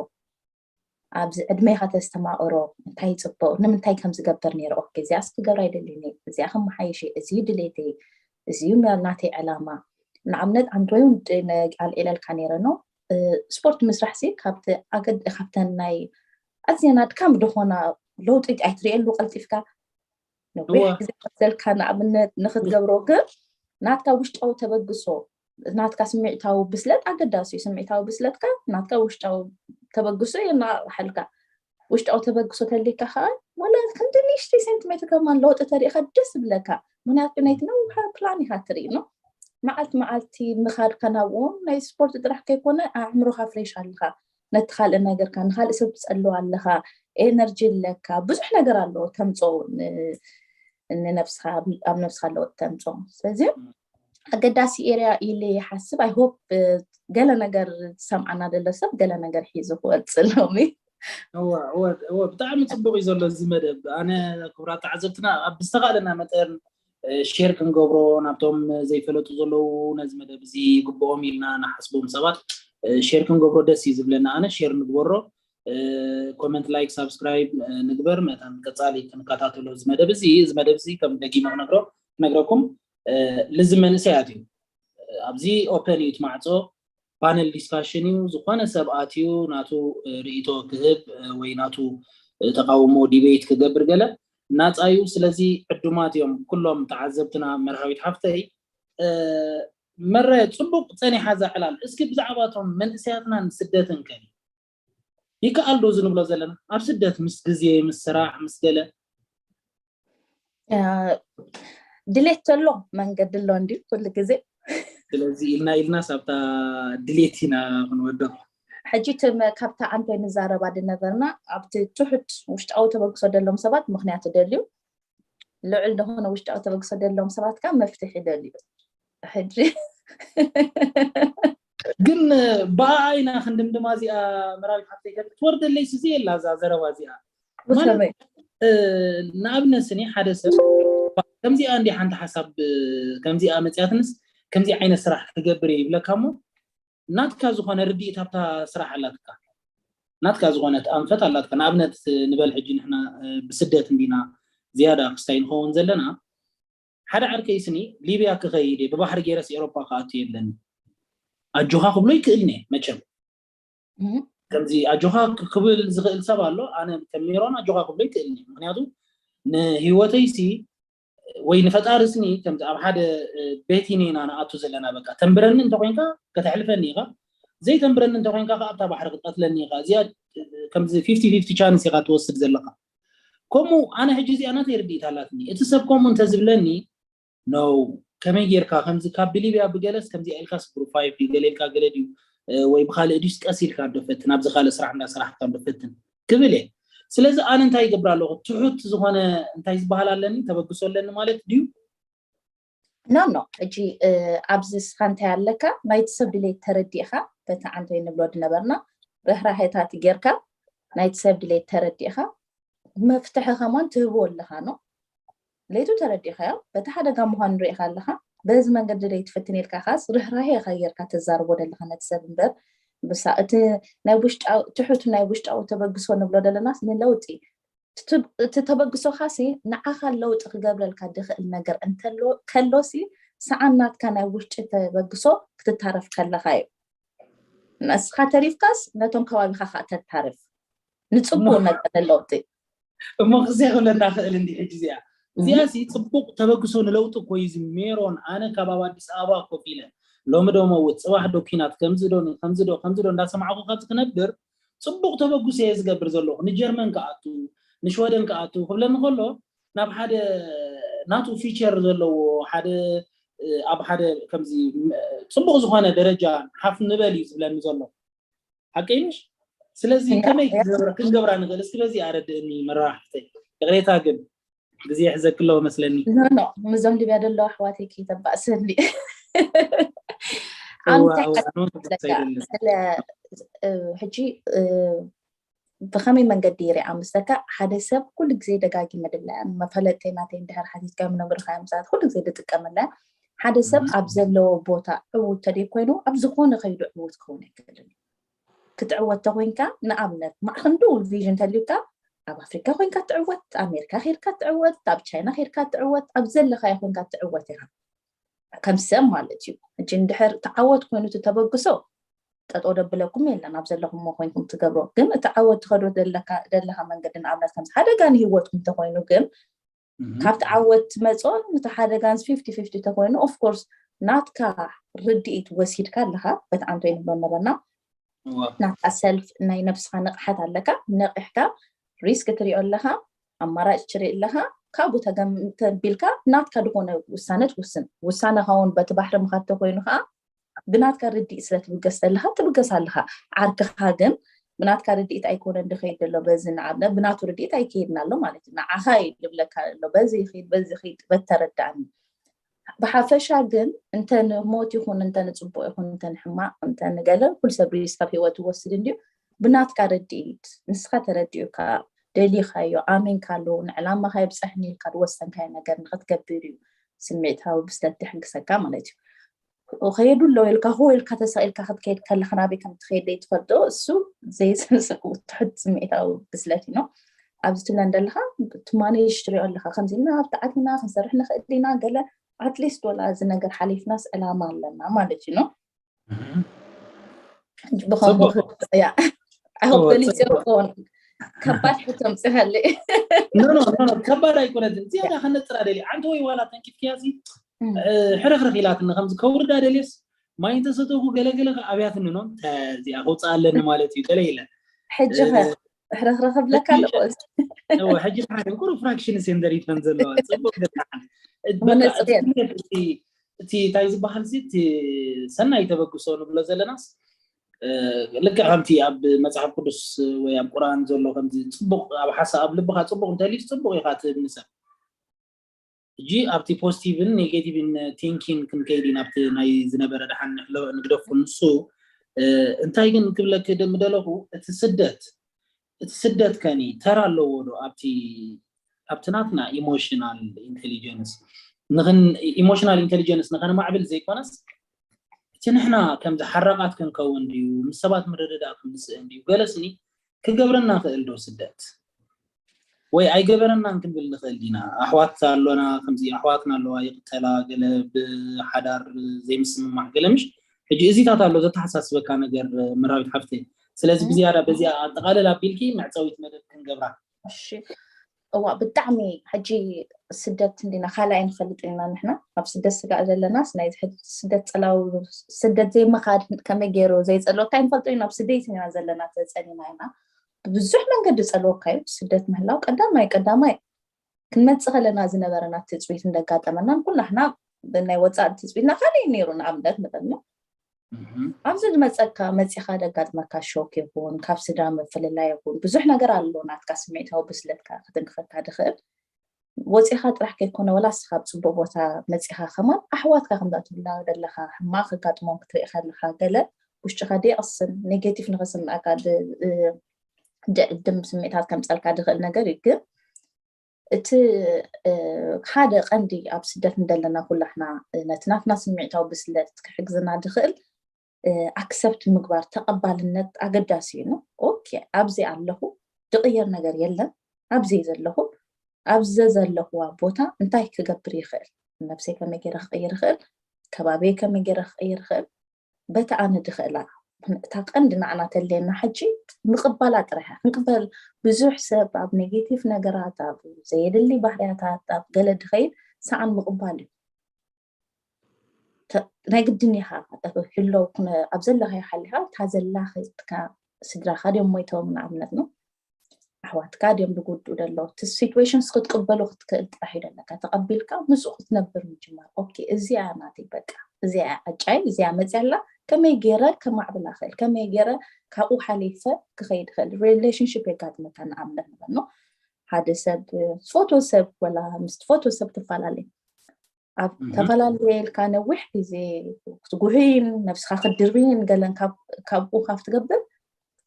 ኣብዚ ዕድመ ኢካ ተስተማቅሮ እንታይ ይፅበቅ ንምንታይ ከም ዝገብር ነይረ ኦኬ እዚኣስ ክገብር ኣይደልን እዚኣ ከመሓይሽ እዚ ድሌተይ እዚ ናተይ ዕላማ ንኣብነት ኣንድሮይ ኣልዒለልካ ነይረ ነው ስፖርት ምስራሕ ሲ ካብቲ ኣገድ ካብተን ናይ ኣዝየን ኣድካም ዝኾና ለውጢ ኣይትርእየሉ ቀልጢፍካ ነዊሕ ግዜ ከፍተልካ ንኣብነት ንክትገብሮ ግን ናትካ ውሽጣዊ ተበግሶ ናትካ ስምዒታዊ ብስለት ኣገዳሲ እዩ ስምዒታዊ ብስለትካ ናትካ ውሽጣዊ ተበግሶ የናቃቅሐልካ ውሽጣዊ ተበግሶ ተልካ ከዓ ወላ ክንዲ ንእሽተይ ሴንቲሜትር ከማን ለውጢ ተሪእካ ደስ ይብለካ ምክንያቱ ናይቲ ነዊሕ ፕላን ኢካ ትርኢ ነው መዓልቲ መዓልቲ ምኻድካ ናብኡ ናይ ስፖርት ጥራሕ ከይኮነ ኣእምሮካ ፍሬሽ ኣለካ ነቲ ካልእ ነገርካ ንካልእ ሰብ ትፀልው ኣለካ ኤነርጂ ኣለካ ብዙሕ ነገር ኣለዎ ተምፅኦ ንነብስካ ኣብ ነብስካ ኣለዎ ተምፅኦ ስለዚ ኣገዳሲ ኤርያ ኢለ ይሓስብ። I hope ገለ ነገር ዝሰምዓና ዘሎ ሰብ ገለ ነገር ሒዙ ክወፅእ ሎሚ። እወ እወ እወ ብጣዕሚ ፅቡቅ እዩ ዘሎ እዚ መደብ። ኣነ ክቡራት ተዓዘብትና ኣብ ዝተኻለና መጠን ሼር ክንገብሮ ናብቶም ዘይፈለጡ ዘለዉ ነዚ መደብ እዚ ግብኦም ኢልና ንሓስቦም ሰባት ሼር ክንገብሮ ደስ እዩ ዝብለና። ኣነ ሼር ንግበሮ፣ ኮመንት፣ ላይክ፣ ሳብስክራይብ ንግበር። መታን ቀፃሊ ክንከታተሎ እዚ መደብ እዚ እዚ መደብ እዚ ከም ደጊመ ክነግሮ ክነግረኩም ልዚ መንእሰያት እዩ። ኣብዚ ኦፐን እዩ እቲ ማዕፆ፣ ፓነል ዲስካሽን እዩ። ዝኾነ ሰብ ኣትዩ ናቱ ርእይቶ ክህብ ወይ ናቱ ተቃውሞ ዲቤት ክገብር ገለ ናፃ እዩ። ስለዚ ዕዱማት እዮም ኩሎም ተዓዘብትና። መርሃዊት ሓፍተይ መረ ፅቡቅ ፀኒሓ እዛ ዕላል። እስኪ ብዛዕባ እቶም መንእሰያትናን ስደትን ከ ይከኣል ዶ ዝንብሎ ዘለና ኣብ ስደት ምስ ግዜ ምስ ስራሕ ምስ ገለ ድሌት ዘሎ መንገዲ ኣሎ እንዲዩ ኩሉ ግዜ። ስለዚ ኢልና ኢልና ሳብታ ድሌት ኢና ክንወዶ። ሕጂ ካብታ ኣንተ ንዛረባ ድነበርና ኣብቲ ትሑት ውሽጣዊ ተበግሶ ደሎም ሰባት ምክንያት ደልዩ፣ ልዑል ዝኾነ ውሽጣዊ ተበግሶ ደሎም ሰባት ከ መፍትሒ ደልዩ። ሕጂ ግን ብኣኣ ኢና ክንድምድማ እዚኣ መራዊት ሓፍተይ ከ ትወርደለይ ስዚ የላ እዛ ዘረባ እዚኣ ማለት ንኣብነት ስኒ ሓደ ሰብ ከምዚኣ እንዲ ሓንቲ ሓሳብ ከምዚኣ መፅያትንስ ከምዚ ዓይነት ስራሕ ክገብር እየ ይብለካ እሞ ናትካ ዝኾነ ርድኢት ኣብታ ስራሕ ኣላትካ ናትካ ዝኾነት ኣንፈት ኣላትካ ንኣብነት ንበል ሕጂ ንሕና ብስደት እንዲና ዝያዳ ክስታይ ንኸውን ዘለና ሓደ ዓርከይ ስኒ ሊብያ ክኸይድ እየ ብባሕሪ ገይረስ ኤሮፓ ክኣቱ የለን ኣጆኻ ክብሎ ይክእል ነ መቸም ከምዚ ኣጆኻ ክብል ዝኽእል ሰብ ኣሎ ኣነ ከም ሜሮን ኣጆኻ ክብሎ ይክእል ነ ምክንያቱ ንህይወተይ ሲ ወይ ንፈጣሪ ስኒ ከምዚ ኣብ ሓደ ቤት ኢና ንኣቱ ዘለና በቃ ተንብረኒ እንተኮይንካ ከተሕልፈኒ ኢኻ ዘይተንብረኒ እንተኮይንካ ኣብታ ባሕሪ ክትቀትለኒ ኢኻ እዚኣ ከምዚ ፊፍቲ ፊፍቲ ቻንስ ኢኻ ትወስድ ዘለካ ከምኡ ኣነ ሕጂ እዚኣ ናተይ ርድኢት ኣላትኒ እቲ ሰብ ከምኡ እንተዝብለኒ ነው ከመይ ጌርካ ከምዚ ካብ ብሊብያ ብገለስ ከምዚ ኢልካ ስብሩ ፋይፍ ድዩ ገለ ኢልካ ገለ ድዩ ወይ ብካልእ ድዩስ ቀስ ኢልካ ዶ ፈትን ኣብዚ ካልእ ስራሕ እንዳ ስራሕካ ዶ ፈትን ክብል እየ ስለዚ ኣነ እንታይ ይገብር ኣለኹ ትሑት ዝኾነ እንታይ ዝበሃል ኣለኒ ተበግሶ ኣለኒ ማለት ድዩ ኖ ኖ እጂ ኣብዚ ስኻ እንታይ ኣለካ ናይቲ ሰብ ድሌት ተረዲእኻ በቲ ዓንተይ ንብሎ ድነበርና ርህራሄታት ጌርካ ናይቲ ሰብ ድሌት ተረዲእኻ መፍትሒ ከማን ትህቦ ኣለኻ ነው ለይቱ ተረዲእኻዮ በቲ ሓደጋ ምዃኑ ርኢኻ ኣለኻ በዚ መንገዲ ደይ ትፍትን ኢልካ ካስ ርህራሄ ኢኻ ጌርካ ተዛርቦ ደለኻ ነቲ ሰብ እምበር ብሳ እቲ ናይ ውሽጣዊ ትሑት ናይ ውሽጣዊ ተበግሶ ንብሎ ደለናስ ንለውጢ እቲ ተበግሶኻ ሲ ንዓኻ ለውጢ ክገብረልካ ድኽእል ነገር እንተሎ ከሎ ሲ ሰዓን ናትካ ናይ ውሽጢ ተበግሶ ክትታረፍ ከለኻ እዩ ንስኻ ተሪፍካስ ነቶም ከባቢኻ ከዓ ተታርፍ ንፅቡቅ ነገር ለውጢ እሞ ክዜ ክብለና ክእል እንዲ ሕጂ እዚኣ እዚኣ ሲ ፅቡቅ ተበግሶ ንለውጢ እኮ እዩ ሜሮን ኣነ ካብ ኣብ ኣዲስ ኣበባ ኮፍ ኢለ ሎሚ ዶ መውት ፅባሕ ዶ ኪናት ከምዚ ዶ ከምዚ ዶ ከምዚ ዶ እንዳሰማዕኩ ካብዚ ክነብር ፅቡቅ ተበግሶ እየ ዝገብር ዘለኹ ንጀርመን ክኣቱ ንሽወደን ክኣቱ ክብለኒ ከሎ ናብ ሓደ ናቱ ፊቸር ዘለዎ ሓደ ኣብ ሓደ ከምዚ ፅቡቅ ዝኾነ ደረጃ ሓፍ ንበል እዩ ዝብለኒ ዘሎ ሓቀይ ምሽ ስለዚ ከመይ ክንገብራ ንኽእል እስኪ በዚ ኣረድእኒ መራሕተይ ይቕሬታ ግን ግዜ ሕዘክሎ መስለኒ ምዞም ሊብያ ደለዉ ኣሕዋተይ ከይተባእሰኒ ሕጂ ብኸመይ መንገዲ ይሪኣ ምስለካ ሓደ ሰብ ኩሉ ግዜ ደጋጊመ ድለ መፈለጥተይ ናተይ እንድሕር ሓቲትካ ምነግርካ ምሳት ኩሉ ግዜ ዝጥቀመለ ሓደ ሰብ ኣብ ዘለዎ ቦታ ዕዉት ተደይ ኮይኑ ኣብ ዝኾነ ከይዱ ዕዉት ክኸውን ኣይክእልን ክትዕወት ተኮይንካ ንኣብነት ማዕክንዱ ቪዥን ተልዩካ ኣብ ኣፍሪካ ኮይንካ ትዕወት ኣሜሪካ ከይድካ ትዕወት ኣብ ቻይና ከይድካ ትዕወት ኣብ ዘለካ ኮይንካ ትዕወት ኢኻ ከም ሰብ ማለት እዩ እጂ እንድሕር ተዓወት ኮይኑ ተበግሶ ጠጦ ደብለኩም የለን ኣብ ዘለኹም ኮይንኩም ትገብሮ ግን እቲ ዓወት ትኸዶ ዘለካ መንገዲ ንኣብነት ከምዚ ሓደጋ ንሂወትኩም ተኮይኑ ግን ካብቲ ዓወት ትመፅኦ እቲ ሓደጋንስ ፊፍቲ ፊፍቲ ተኮይኑ ኦፍኮርስ ናትካ ርድኢት ወሲድካ ኣለካ በቲ ዓንቶ ይንብሎ ነበርና ናትካ ሰልፍ ናይ ነብስካ ንቕሓት ኣለካ ነቂሕካ ሪስክ ትሪኦ ኣለካ ኣማራጭ ትርኢ ኣለካ ካብኡ ተገምተቢልካ ናትካ ድኮነ ውሳነ ትውስን ውሳነካ እውን በቲ ባሕሪ ምካድ ተኮይኑ ከዓ ብናትካ ርድኢት ስለ ትብገስ ዘለካ ትብገስ ኣለካ ዓርክካ ግን ብናትካ ርድኢት ኣይኮነን ድከይድ ዘሎ በዚ ንኣብነት ብናቱ ርድኢት ኣይከይድን ኣሎ ማለት እዩ ንዓኻ እዩ ዝብለካ ዘሎ በዚ ይኸይድ በዚ ይኸይድ በተረዳእኒ ብሓፈሻ ግን እንተ ንሞት ይኹን እንተ ንፅቡቅ ይኹን እንተ ንሕማቅ እንተ ንገለ ኩሉ ሰብ ሪስክ ኣብ ሂወት ይወስድ እንድዩ። ብናትካ ረድኢት ንስኻ ተረዲኡካ ደሊኻዮ ኣሚንካሉ ንዕላማኻ የብፀሐኒ ኢልካ ዝወሰንካዮ ነገር ንክትገብር እዩ ስሜታዊ ብስለት ድሕግዘካ ማለት እዩ። ከየዱ ኣለዉ ኢልካ ሆ ኢልካ ተሰቂልካ ክትከይድ ከለካ ናበይ ከም ትኸይድ ዘይትፈልጦ እሱ ዘይስስቁ ትሑት ስሜታዊ ብስለት እዩ። ኣብዚ ትብለን ዘለካ ትማኔጅ ትሪኦ ኣለካ ከምዚ ኢና ኣብቲ ዓድና ክንሰርሕ ንኽእል ኢና ገለ ኣትሊስት ወላ እዚ ነገር ሓሊፍናስ ዕላማ ኣለና ማለት እዩ። ብኸምኡ ገሊፅዮ ክኸውን ከባድ ሕቶ ምፅፈለይ ከባድ ኣይኮነትን። ዝያዳ ከነፅራ ደልየ ዓንተ ወይ ዋላ ተንኪፍክያ ሕርኽርኽ ኢላትኒ ከምዚ ከውርዳ ደልየስ ማይ እንተሰተኹ ገለገለ ኣብያትኒ ኖ እዚኣ ከውፅኣ ኣለኒ ማለት እዩ ገለ ኢለ ሕጂ ሕርኽርኽ ብለካ ኣለዎ። ሕጂ ሓደ ቁሩ ፍራክሽን ሴንተር ይፈን ዘለዋ ፅቡቅ እቲ እንታይ ዝበሃል እቲ ሰናይ ተበግሶ ንብሎ ዘለናስ ልክዕ ከምቲ ኣብ መፅሓፍ ቅዱስ ወይ ኣብ ቁርኣን ዘሎ ከምዚ ፅቡቅ ኣብ ሓሳብ ኣብ ልብካ ፅቡቅ እንተልዩ ፅቡቅ ኢካ ትብል ንሰብ ሕጂ ኣብቲ ፖዚቲቭን ኔጌቲቭን ቲንኪን ክንከይድ ኢና ኣብቲ ናይ ዝነበረ ደሓን ንግደፉ ንሱ እንታይ ግን ክብለክ ምደለኹ እቲ ስደት እቲ ስደት ከኒ ተራ ኣለዎ ዶ ኣብቲ ኣብቲ ናትና ኢሞሽናል ኢንቴሊጀንስ ኢሞሽናል ኢንቴሊጀንስ ንኸነማዕብል ዘይኮነስ እቲ ንሕና ከምዚ ሓራቃት ክንከውን ድዩ ምስ ሰባት ምርድዳእ ክንስእን ድዩ ገለስኒ ክገብረና ክእል ዶ ስደት ወይ ኣይገበረናን ክንብል ንኽእል ዲና ኣሕዋት ኣሎና ከምዚ ኣሕዋትና ኣለዋ ይቅተላ ገለ ብሓዳር ዘይምስምማዕ ገለ ምሽ ሕጂ እዚታት ኣሎ ዘተሓሳስበካ ነገር መራዊት ሓፍተይ ስለዚ ብዝያዳ በዚኣ ኣጠቃልል ኣቢልኪ መዕፀዊት መደብ ክንገብራ እዋ ብጣዕሚ ሕጂ ስደት እንዲና ካልኣይ ንፈልጥ ኢና ንሕና ኣብ ስደት ስጋእ ዘለናስ ናይ ስደት ፀላው ስደት ዘይምኻድ ከመይ ገይሩ ዘይፀልወካ ይንፈልጦ ኢና ኣብ ስደት ኢና ዘለና ተፀኒና ኢና ብብዙሕ መንገዲ ፀልወካ እዩ ስደት ምህላው ቀዳማይ ቀዳማይ ክንመፅእ ከለና ዝነበረና ትፅቢት እንደጋጠመናን ኩላሕና ናይ ወፃኢ ትፅቢትና ካልእ ነይሩ ንኣብነት ንበልና ኣብዚ ዝመፀካ መፂኻ ደጋጥመካ ሾክ ይኹን ካብ ስድራ ምፍልላይ ይኹን ብዙሕ ነገር ኣሎ ናትካ ስምዒታዊ ብስለትካ ክትንክፈካ ድኽእል ወፂኻ ጥራሕ ከይኮነ ወላ ስኻ ኣብ ፅቡቅ ቦታ መፂኻ ከማን ኣሕዋትካ ከምዛ ትብላ ዘለካ ሕማቅ ከጋጥሞም ክትርኢ ከለካ ገለ ውሽጥካ ደይቅስን ኔጌቲቭ ንክስምዐካ ድዕድም ስምዒታት ከምፀልካ ድኽእል ነገር እዩ ግን እቲ ሓደ ቀንዲ ኣብ ስደት እንደለና ኩላሕና ነቲ ናትና ስምዒታዊ ብስለት ክሕግዝና ድኽእል ኣክሰፕት ምግባር ተቐባልነት ኣገዳሲ እዩ ኦኬ ኣብዚ ኣለኹ ድቕየር ነገር የለን ኣብዚ ዘለኹ ኣብዚ ዘለኹዋ ቦታ እንታይ ክገብር ይኽእል ነብሰይ ከመይ ገይረ ክቕይር ይኽእል ከባቢየ ከመይ ገይረ ክቕይር ይኽእል በቲ ኣነ ድኽእላ እታ ቀንዲ ንዓና ተለየና ሕጂ ምቕባላ ጥራሕ ክንቅበል ብዙሕ ሰብ ኣብ ኔጌቲቭ ነገራት ኣብ ዘየድሊ ባህርያታት ኣብ ገለ ድኸይድ ሰዓን ምቕባል እዩ ናይ ግድን ኢኻ ህለው ኣብ ዘለኻዮ ሓሊኻ እታ ዘላኽትካ ስድራኻ ድዮም ሞይቶም ንኣብነት ነው ኣሕዋትካ ድዮም ዝጉድኡ ደለዉ እቲ ሲትዌሽንስ ክትቅበሎ ክትክእል ጥራሕ እዩ ደለካ ተቐቢልካ ምስኡ ክትነብር ምጅማር ኦኬ እዚኣ ናተይ በቃ እዚኣ ኣጫይ እዚኣ መፅያ ኣላ ከመይ ገይረ ከማዕብላ ክእል ከመይ ገይረ ካብኡ ሓሊፈ ክኸይድ ክእል ሪሌሽንሽፕ የጋጥመካ ንኣብነት ንበኖ ሓደ ሰብ ፎቶ ሰብ ወላ ምስ ፎቶ ሰብ ትፈላለዩ ኣብ ተፈላለየ ኢልካ ነዊሕ ግዜ ክትጉህይን ነብስኻ ክትድርብይን ገለን ካብኡ ካብ ትገብር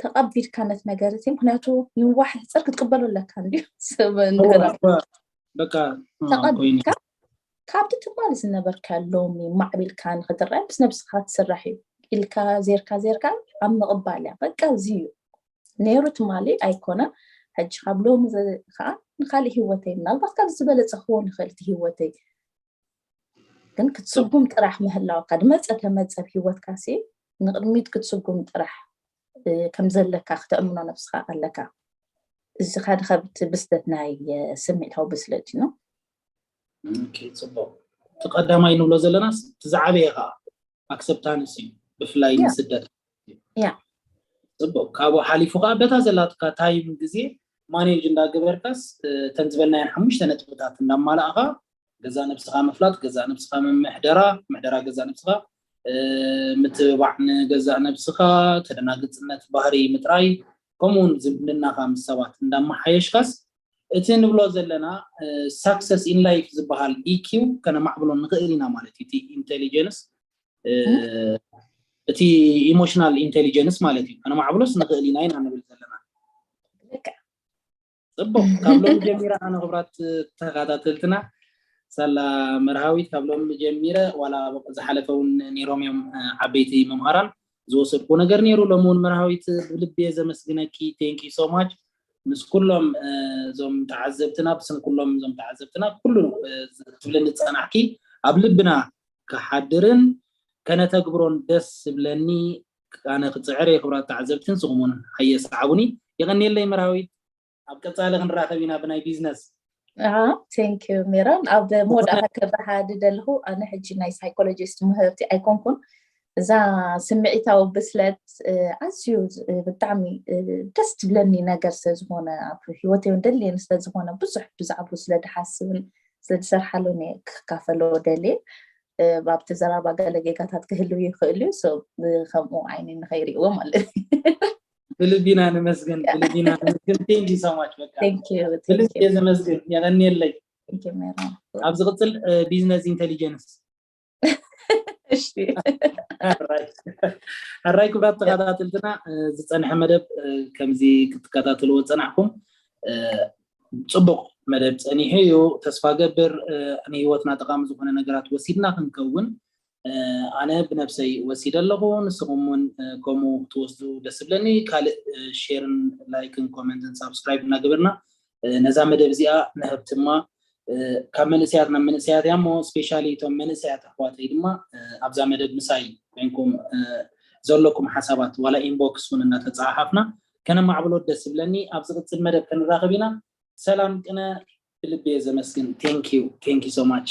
ተቐቢልካ ነት ነገር እቲ ምክንያቱ ይዋሕ ሕፅር ክትቅበሉ ኣለካ እንዲ ተቐቢልካ ካብቲ ትማሊ ዝነበርካ ሎሚ ማዕቢልካ ንክትረአ ምስ ነብስኻ ትስራሕ እዩ ኢልካ ዜርካ ዜርካ ኣብ ምቕባል እያ በቃ እዚ እዩ ነይሩ ትማሊ ኣይኮነን ሕጂ ካብ ሎሚ ከዓ ንካሊእ ህይወተይ ምናልባት ካብ ዝበለፀ ክኸውን ይኽእል እቲ ህይወተይ ግን ክትስጉም ጥራሕ ምህላውካ ድመፀ ተመፀ ብ ህይወትካ ሲ ንቅድሚት ክትስጉም ጥራሕ ከም ዘለካ ክተእምኖ ነብስካ ኣለካ እዚ ካዲ ካብቲ ብስለት ናይ ስምዒታዊ ብስለት እዩ ፅቡቅ እቲ ቀዳማይ ንብሎ ዘለና እቲ ዝዓበየ ከዓ ኣክሰፕታንስ እዩ ብፍላይ ንስደት ያ ፅቡቅ ካብኡ ሓሊፉ ከዓ በታ ዘላትካ ታይም ግዜ ማኔጅ እንዳገበርካስ እተን ዝበልናየን ሓሙሽተ ነጥብታት እንዳማላእካ ገዛ ነብስኻ ምፍላጥ ገዛ ነብስኻ ምምሕደራ ምሕደራ ገዛ ነብስኻ ምትብባዕ ንገዛእ ነብስኻ ተደናግፅነት ባህሪ ምጥራይ ከምኡውን ዝምድናኻ ምስ ሰባት እንዳመሓየሽካስ እቲ ንብሎ ዘለና success in life ዝበሃል E Q ከነማዕብሎ ንኽእል ኢና ማለት እዩ። እቲ intelligence እቲ emotional intelligence ማለት እዩ። ከነማዕብሎስ ንኽእል ኢና ኢና ንብል ዘለና። ጽቡቅ፣ ካብ ሎሚ ጀሚረ ኣነ ክብራት ተኸታተልትና ሳላ መርሃዊት ካብ ሎሚ ጀሚረ ዋላ ዝሓለፈ እውን ነይሮም እዮም ዓበይቲ መምሃራን ዝወሰድኩ ነገር ነይሩ። ሎሚ እውን መርሃዊት ብልቢ እየ ዘመስግነኪ። Thank you so much። ምስ ኩሎም እዞም ተዓዘብትና ብስም ኩሎም እዞም ተዓዘብትና ኩሉ ትብለኒ ዝጸናሕኪ ኣብ ልብና ክሓድርን ከነተግብሮን ደስ ዝብለኒ ኣነ ክጽዕር እየ። ክብራት ተዓዘብትን ስኹም እውን ሃየ ሰዓቡኒ። የቐንየለይ መርሃዊት። ኣብ ቀጻሊ ክንራኸብ ኢና ብናይ ቢዝነስ። Thank you ሜሮን። ኣብ መወዳእታ ከበሓ ዝደለኹ ኣነ ሕጂ ናይ ሳይኮሎጂስት ምህርቲ ኣይኮንኩን። እዛ ስምዒታዊ ብስለት ኣዝዩ ብጣዕሚ ደስ ትብለኒ ነገር ስለዝኾነ ኣብ ህይወተይ እውን ደልየኒ ስለዝኾነ ብዙሕ ብዛዕባኡ ስለዝሓስብን ስለዝሰርሓሉን እየ ክካፈሎ ደልየ። ኣብቲ ዘራባ ገለ ጌጋታት ክህልው ይኽእል እዩ። ከምኡ ዓይኒ ንኸይርእዎ ማለት እዩ። ብልቢና ንመስግን ብልቢና ንመስግን። Thank you so much። በቃ ብልቢ ዘመስግን። የቐንየለይ። ኣብ ዝቕጽል ቢዝነስ ኢንቴሊጀንስ እሺ ሕራይ ክብራት ተኸታተልትና ዝፀንሐ መደብ ከምዚ ክትከታተልዎ ዝፀናሕኩም ፅቡቅ መደብ ፀኒሑ እዩ። ተስፋ ገብር ንህይወትና ጠቃሚ ዝኾነ ነገራት ወሲድና ክንከውን ኣነ ብነብሰይ ወሲደ ኣለኹ። ንስኹም እውን ከምኡ ክትወስዱ ደስ ዝብለኒ። ካልእ ሼርን ላይክን ኮመንትን ሳብስክራይብ እናገበርና ነዛ መደብ እዚኣ ንህብትማ ካብ መንእሰያት ናብ መንእሰያት እያ እሞ ስፔሻሊ እቶም መንእሰያት ኣሕዋተይ ድማ ኣብዛ መደብ ምሳይ ኮይንኩም ዘለኩም ሓሳባት ዋላ ኢንቦክስ እውን እናተፀሓሓፍና ከነማዕብሎ ደስ ዝብለኒ። ኣብ ዝቕፅል መደብ ክንራኸብ ኢና። ሰላም ቅነ ብልቢ እየ ዘመስግን። Thank you so much።